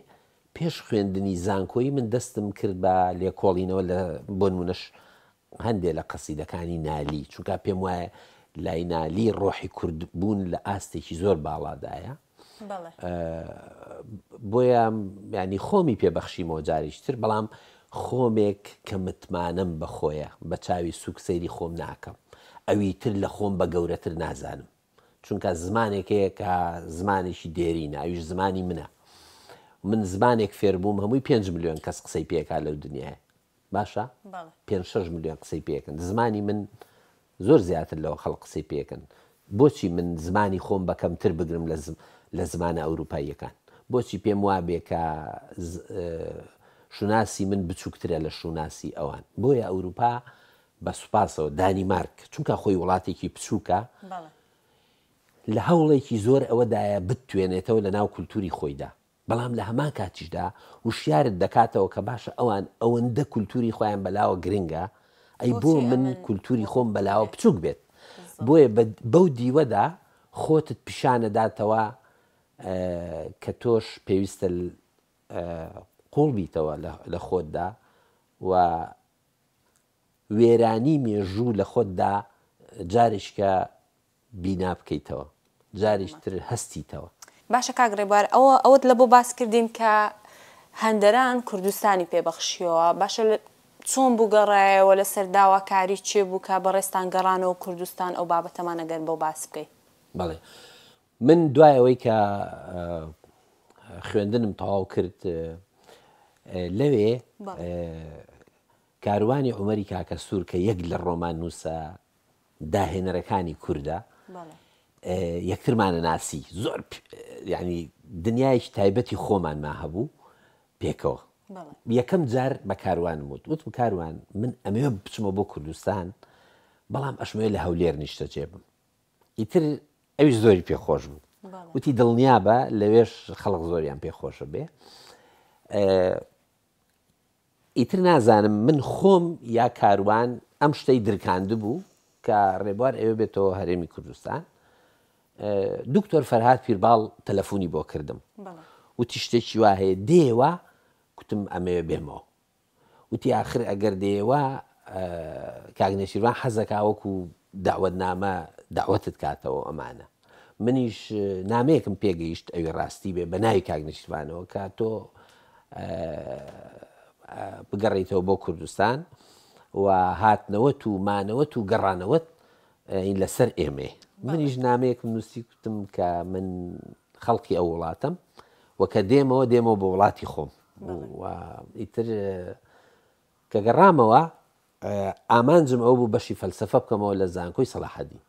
پێش خوێندنی زانکۆیی من دەستم کرد بە لێکۆڵینەوە لە بۆ نموونەش هەندێ لە قەسیدەکانی نالی چونکە پێم وایە لای نالی ڕۆحی کورد بوون لە ئاستێکی زۆر باڵادایە بۆیە ینی خۆمی پێ بەخشیمەوە جاریش تر بەڵام خۆمێک کە متمانەم بە خۆیە بە چاوی سوک سەیری خۆم ناکەم. ئەویتر لە خۆم بە گەورەتر نازانم. چونکە زمانێک هەیە کە زمانێکی دێرینە، ئەویش زمانی منە. من زمانێک فێربووم هەمووی پێنج ملیۆن کەس قسەی پێکا لەو دنیایە. باشە؟ پێنج شەش ملیۆن قسەی پێکەن. زمانی من زۆر زیاتر لەوە خەڵک قسەی پێکەن. بۆچی من زمانی خۆم بە کەمتر بگرم لە زمانە ئەوروپاییەکان؟ بۆچی پێم وابێ کە شوناسی من بچووکترە لە شوناسی ئەوان؟ بۆیە ئەوروپا بە سوپاسەوە دانیمارک چونکە خۆی وڵاتێکی بچووکە لە هەوڵێکی زۆر ئەوەدایە بتتوێنێتەوە لە ناو کولتوری خۆیدا بەڵام لە هەمان کاتیشدا وشیارت دەکاتەوە کە باشە ئەوان ئەوەندە کولتوری خۆیان بەلاوە گرنگە ئەی بۆ من کولتوری خۆم بەلاوە بچووک بێت بۆیە بەو دیوەدا خۆتت پیشانەداتەوە کە تۆش پێویستە قوڵ بیتەوە لە خۆتدا و وێرانی مێژوو لە خۆتدا جارێکیکە بینا بکەیتەوە، جارێکی تر هەستیتەوە. باشە کاک ڕێبوار ئەوە ئەوەت لە بۆ باس کردین کە هەندەران کوردستانی پێ بەخشیەوە باشە چۆن بوو گەڕایەوە لەسەر داواکاری کێ بوو کە بەڕێزتان گەڕانەوە کوردستان ئەو بابەتەمان ئەگەر بۆ باس بکەی. بەڵێ من دوای ئەوەی کە خوێندنم تەواو کرد لەوێ کاروانی عومەری کاکەسوور کە یەک لە ڕۆماننووسە داهێنەرەکانی کوردە یەکترمانە ناسی زۆر ینی دنیایەکی تایبەتی خۆمانما هەبوو پێکەوە یەکەم جار بە کاروانم وت وتم کاروان من ئەمەوێ بچمە بۆ کوردستان بەڵام ئەشمەوێ لە هەولێر نیشتەجێ بم ئیتر ئەویش زۆری پێ خۆش بوو وتی دڵنیابە لەوێش خەڵک زۆریان پێ خۆشە بێ ئیتر نازانم من خۆم یا کاروان ئەم شتەی درکاندبوو کە ڕێبوار ئەوێ بێتەوە هەرێمی کوردستان دکتۆر فەرهاد پیرباڵ تەلەفۆنی بۆ کردم وتی شتێکی وا هەیە دێوە کوتم ئەمەوێ بێمەوە وتی ئاخر ئەگەر دێوە کاک نێچیرڤان حەزەکا وەکو دەعوەتنامە دەعوەتت کاتەوە ئەمانە منیش نامەیەکم پێگەیشت ئەوی ڕاستی بێ بە ناوی کاک نێچیرڤانەوە کە تۆ بگەڕیتەوە بۆ کوردستان و هاتنەوەت و مانەوەت و گەڕانەوەت لەسەر ئێمەیە منیش نامەیەکم نووسی کوتم کە من خەڵکی ئەو وڵاتەم و کە دێمەوە دێمەوە بۆ وڵاتی خۆم ئیتر کە گەڕامەوە ئامانجم ئەوە بوو بەشی فەلسەفە بکەمەوە لە زانکۆی سەڵاحەدین.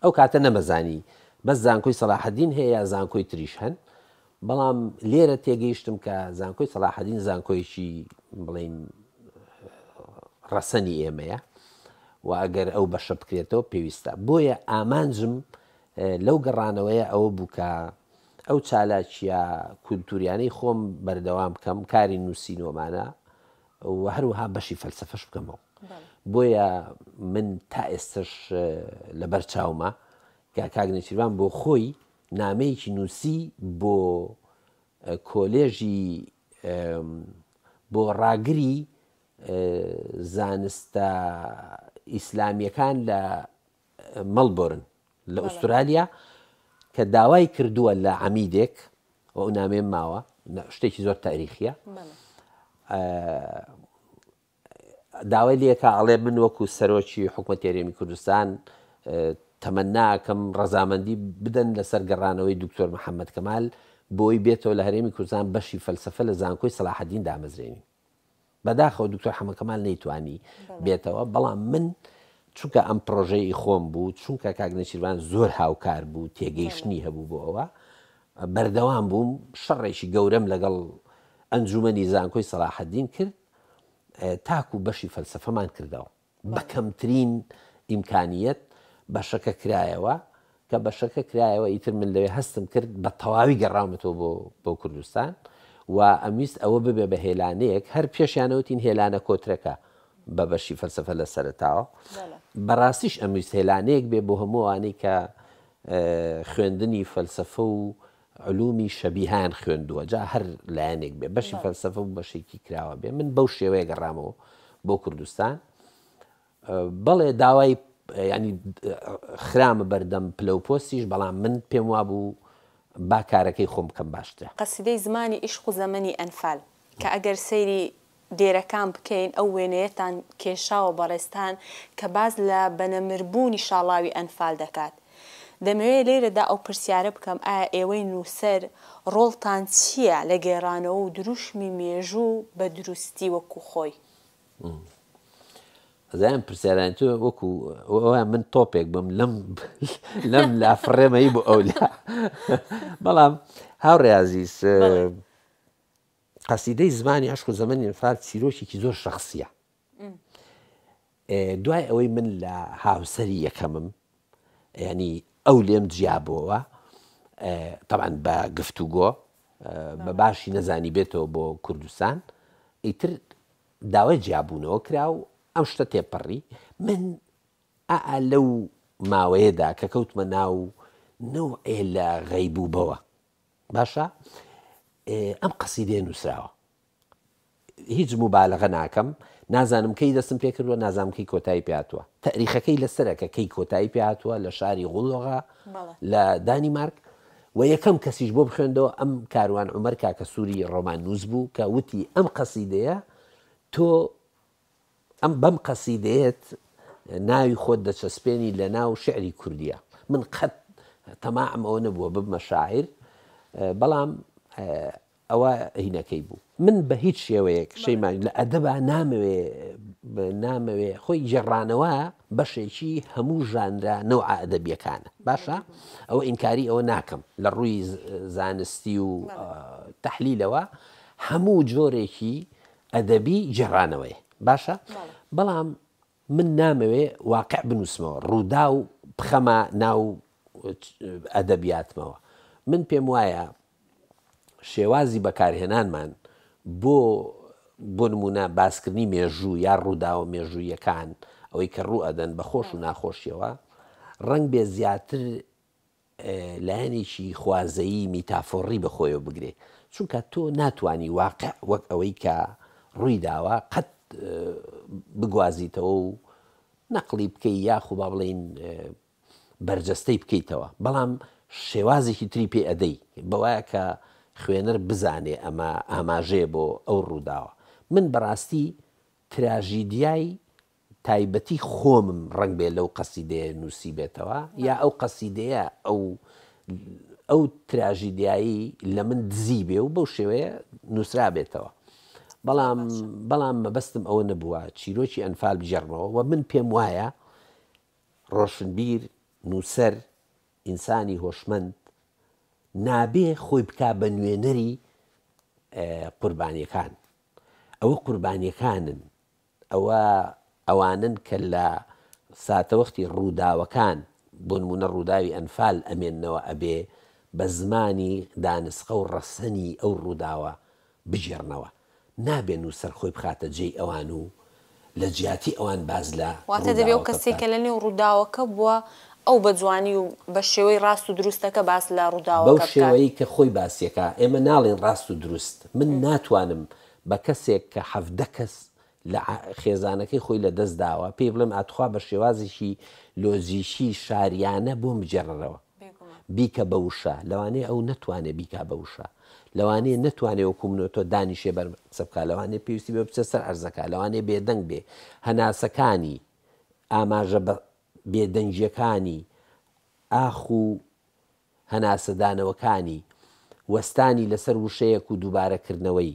ئەو کاتە نەمەزانی بەس زانکۆی سەڵاحەدین هەیە یا زانکۆی تریش هەن، بەڵام لێرە تێگەیشتم کە زانکۆی سەڵاحەدین زانکۆیەکی بڵێین ڕەسەنی ئێمەیە و ئەگەر ئەو بەشە بکرێتەوە پێویستە. بۆیە ئامانجم لەو گەڕانەوەیە ئەوە بوو کە ئەو چالاکییە کولتووریانەی خۆم بەردەوام بکەم، کاری نووسین و ئەمانە و هەروەها بەشی فەلسەفەش بکەمەوە. بۆیە من تا ئێستەش لەبەر چاومە کە کاک نێچیرڤان بۆ خۆی نامەیەکی نووسی بۆ کۆلێژی بۆ ڕاگری زانستە ئیسلامیەکان لە مەڵبۆرن لە ئوسترالیا کە داوای کردووە لە عەمیدێک و ئەو نامەیەم ماوە شتێکی زۆر تاریخیە داوای لێکا ئەڵێ من وەکو سەرۆکی حکومەت هەرێمی کوردستان تەمەناکەم ڕەزامەندی بدەن لەسەر گەڕانەوەی دکتۆر محەممەد کەمال بۆی بێتەوە لە هەرێمی کوردستان بەشی فەلسفە لە زانکۆی سەلاحەدین دامەزرێنین بەداخەوە دکتۆر حەمە کەمال نەیتوانی بێتەوە بەڵام من چونکە ئەم پرۆژەی خۆم بوو چونکە کاک نێچیرڤان زۆر هاوکار بوو تێگەیشتنی هەبوو بۆ ئەوە بەردەوام بووم شەڕێکی گەورەم لەگەڵ ئەنجومەنی زانکۆی سەلاحەدین کرد تاکو بەشی فەلسەفەمان کردەوە بە کەمترین ئیمکانیەت بەشەکە کرایەوە، کە بەشەکە کرایەوە ئیتر من لەوێ هەستم کرد بە تەواوی گەڕاومەتەوە بۆ بۆ کوردستان و ئەمویست ئەوە ببێ بە هێلانەیەک هەر پێشیانەوتین هێلانە کۆترەکە بە بەشی فەلسەفە لە سەرەتاوە بەڕاستیش ئەمویست هێلانەیەک بێ بۆ هەموو ئەوانەی کە خوێندنی فەلسەفە و علومی شەبیهان خوێندووە جا هەر لایەنێک بێ بەشی فەلسەفە و بەشێکی کراوە بێ من بەو شێوەیە گەڕامەوە بۆ کوردستان بەڵێ داوای ینی خرامە بەردەم پلە و پۆستیش بەڵام من پێم وابوو با کارەکەی خۆم بکەم باشترە. قەسیدەی زمانی ئیشق و زەمەنی ئەنفال کە ئەگەر سەیری. دێرەکان بکەین ئەو وێنەیەتان کێشاوە بەڕێزتان کە باس لە بەنەمربوونی شاڵاوی ئەنفال دەکات. دەمەوێ لێرەدا ئەو پرسیارە بکەم ئایا ئێوەی نووسەر ڕۆڵتان چییە لە گێڕانەوە و دروشمی مێژوو بە دروستی وەکو خۆی؟ ئەزانم پرسیارانی تۆ وەکو ئەوە من تۆپێک بم لەم لەم لا فڕێمەی بۆ ئەو لا بەڵام هاوڕێ ئازیز قەسیدەی زمانی عەشق و زەمەنی ئەنفال چیرۆکێکی زۆر شەخسییە. دوای ئەوەی من لە هاوسەری یەکەمم ینی ئەو لێم جیابەوە تەبعەن بە گفتوگۆ بە باشی نەزانی بێتەوە بۆ کوردستان ئیتر داوای جیابوونەوە کرا و ئەم شتە تێپەڕی من ئا لەو ماوەیەدا کە کەوتمە ناو نەوعێ لە غەیبوبەوە باشە ئەم قەسیدەیە نووسراوە هیچ موبالەغە ناکەم نازانم کەی دەستم پێ کردووە نازانم کەی کۆتایی پێ هاتووە تەریخەکەی لەسەرە کە کەی کۆتایی پێ هاتووە لە شاری غوڵۆغا لە دانیمارک و یەکەم کەسیش بۆ بخوێندەوە ئەم کاروان عومەر کاکە سووری ڕۆماننووس بوو کە وتی ئەم قەسیدەیە تۆ ئەم بەم قەسیدەیەت ناوی خۆت دەچەسپێنی لە ناو شیعری کوردیە. من قەت تەماعم ئەوە نەبووە ببمە شاعیر، بەڵام ئەوە هینەکەی بوو. من بە هیچ شێوەیەک شەیما لە ئەدەبا نامەوێ نامەوێ خۆی گێڕانەوە بەشێکی هەموو ژانرە نەوعە ئەدەبیەکانە باشە ئەوە ئینکاری ئەوە ناکەم لە ڕووی زانستی و تەحلیلەوە هەموو جۆرێکی ئەدەبی گێڕانەوەیە باشە بەڵام من نامەوێ واقع بنووسمەوە ڕووداو بخەمە ناو ئەدەبیاتمەوە من پێم وایە شێوازی بەکارهێنانمان بۆ بۆ نمونە باسکردنی مێژوو یا ڕووداوە مێژوویەکان ئەوەی کە ڕوو ئەدەن بە خۆش و ناخۆشیەوە ڕەنگ بێ زیاتر لایەنێکی خوازەیی میتافۆڕی بە خۆیەوە بگرێ، چونکە تۆ ناتوانی واقع وەک ئەوەی کە ڕووی داوە قەت بگوازیتەوە و نەقڵی بکەی یاخو با بڵێین بەرجەستەی بکەیتەوە، بەڵام شێوازێکی تری پێ ئەدەی بەوایە کە خوێنەر بزانێ ئەمە ئاماژەیە بۆ ئەو ڕووداوە. من بەڕاستی تراژیدیای تایبەتی خۆمم ڕەنگبێ لەو قەسیدەیە نووسیبێتەوە یا ئەو قەسیدەیە ئەو ئەو تراژیدیایی لە من دزی بێ و بەو شێوەیە نووسرابێتەوە بەڵام بەڵام مەبەستم ئەوە نەبووە چیرۆکی ئەنفال بگێڕمەوە و من پێم وایە ڕۆشنبیر نووسەر ئینسانی هۆشمەند نابێ خۆی بکا بە نوێنەری قوربانیەکان ئەوە قوربانیەکانن ئەوە ئەوانەن کە لە ساتەوەختی ڕووداوەکان، بۆ نموونە ڕووداوی ئەنفال ئەمێننەوە ئەبێ بە زمانی دانسقە و ڕەسەنی ئەو ڕووداوە بگێڕنەوە. نابێ نووسەر خۆی بخاتە جێی ئەوان و لە جیاتی ئەوان باس لە واتە دەبێ ئەو ڕووداوەکە کەسەی بکات. کە لە نێو ڕووداوەکە بووە ئەو بە جوانی و بە شێوەی ڕاست و دروستەکە باس لە بەو ڕووداوەکە بکات. شێوەیەی کە خۆی باسیەکا، ئێمە ناڵێین ڕاست و دروست. من ناتوانم بە کەسێک کە 17 کەس لە خێزانەکەی خۆی لە دەست داوە پێی بڵێم ئاتخوا بە شێوازێکی لۆجیکی شاریانە بۆم بگێڕەرەوە بیکە بە وشە لەوانەیە ئەو نەتوانێ بیکا بە وشە لەوانەیە نەتوانێ وەکو من و تۆ دانیشێ بەر قسە بکا لەوانەیە پێویستی بێ بچێ سەر عەرزەکە لەوانەیە بێدەنگ بێ هەناسەکانی ئاماژە بە بێدەنگیەکانی ئاخ و هەناسەدانەوەکانی وەستانی لەسەر وشەیەک و دووبارەکردنەوەی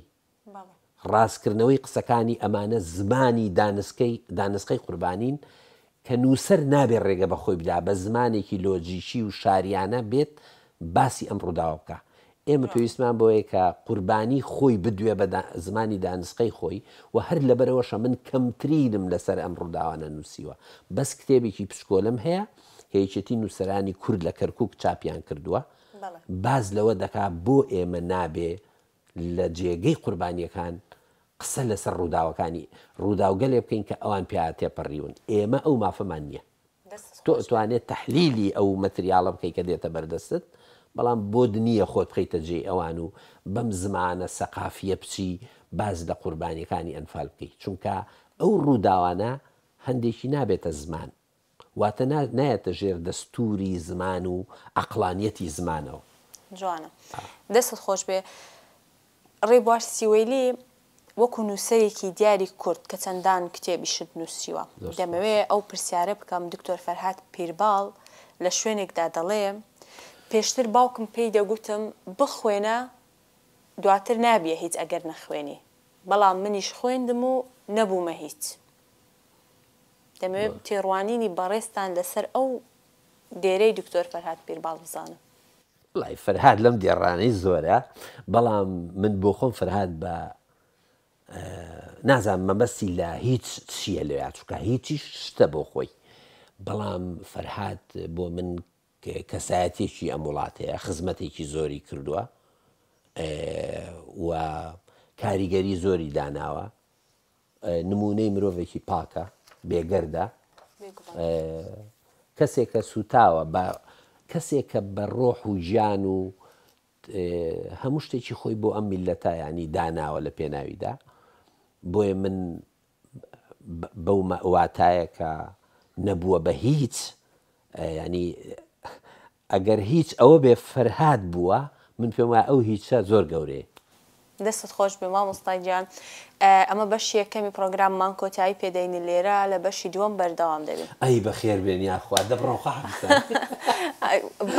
ڕاستکردنەوەی قسەکانی ئەمانە زمانی دانسکەی دانسقەی قوربانین کە نووسەر نابێ ڕێگە بە خۆی بدا بە زمانێکی لۆجیکی و شاریانە بێت باسی ئەم ڕووداوە بکا. ئێمە پێویستمان بەوەیە کە قوربانی خۆی بدوێ بە زمانی دانسقەی خۆی و هەر لەبەرئەوەشە من کەمترینم لەسەر ئەم ڕووداوانە نووسیوە. بەس کتێبێکی پچکۆلەم هەیە کە یەکێتی نووسەرانی کورد لە کەرکووک چاپیان کردووە باس لەوە دەکا بۆ ئێمە نابێ لە جێگەی قوربانییەکان قسە لەسەر ڕووداوەکانی ڕووداوگەلێ بکەین کە ئەوان پیا تێپەڕیون. ئێمە ئەو مافەمان نییە. تۆ ئەتوانێ تەحلیلی ئەو مەتریاڵە بکەی کە دێتە بەردەستت، بەڵام بۆت نییە خۆت بخەیتە جێی ئەوان و بەم زمانە سەقافییە بچی باس لە قوربانییەکانی ئەنفال بکەی. چونکە ئەو ڕووداوانە هەندێکی نابێتە زمان. واتە نایەتە ژێر دەستووری زمان و عەقڵانیەتی زمانەوە. جوانە دەستت خۆش بێ ڕێبوار سیوەیلی. وەکو نووسەرێکی دیاری کورد کە چەندان کتێبیشت نووسیوە، دەمەوێ ئەو پرسیارە بکەم، دکتۆر فەرهاد پیرباڵ لە شوێنێکدا دەڵێ، پێشتر باوکم پێی دەگوتم بخوێنە دواتر نابیە هیچ ئەگەر نەخوێنی، بەڵام منیش خوێندم و نەبوومە هیچ. دەمەوێ تێڕوانینی بەڕێزتان لەسەر ئەو دێرەی دکتۆر فەرهاد پیرباڵ بزانم. وەڵای فەرهاد لەم دێڕانەی زۆرە بەڵام من بۆ خۆم فەرهاد بە نازانم مەبەستی لە هیچ چییە لەوێ چونکە هیچیش شتە بۆ خۆی بەڵام فەرهاد بۆ من کەسایەتێکی ئەم وڵاتەیە خزمەتێکی زۆری کردووە و کاریگەری زۆری داناوە نموونەی مرۆڤێکی پاکە، بێگەردە، کەسێکە سووتاوە بە کەسێکە بە ڕۆح و گیان و هەموو شتێکی خۆی بۆ ئەم میللەتە ینی داناوە لە پێناویدا بۆیە من بەو واتایە کە نەبووە بە هیچ ینی ئەگەر هیچ ئەوە بێ فەرهاد بووە من پێم وایە ئەو هیچە زۆر گەورەیە. دەستت خۆش بێ مامۆستا گیان ئەمە بەشی یەکەمی پڕۆگراممان کۆتایی پێ دەینی لێرە لە بەشی دووەم بەردەوام دەبین. ئەی بەخێر بێن یاخوا دە بڕۆن خواحافیزتان.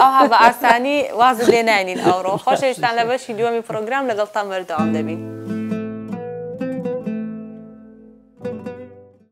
ئەوها بە ئاسانی وازت لێ ناینین ئەوڕۆ خۆشەویستان لە بەشی دووەمی پڕۆگرام لەگەڵتان بەردەوام دەبین.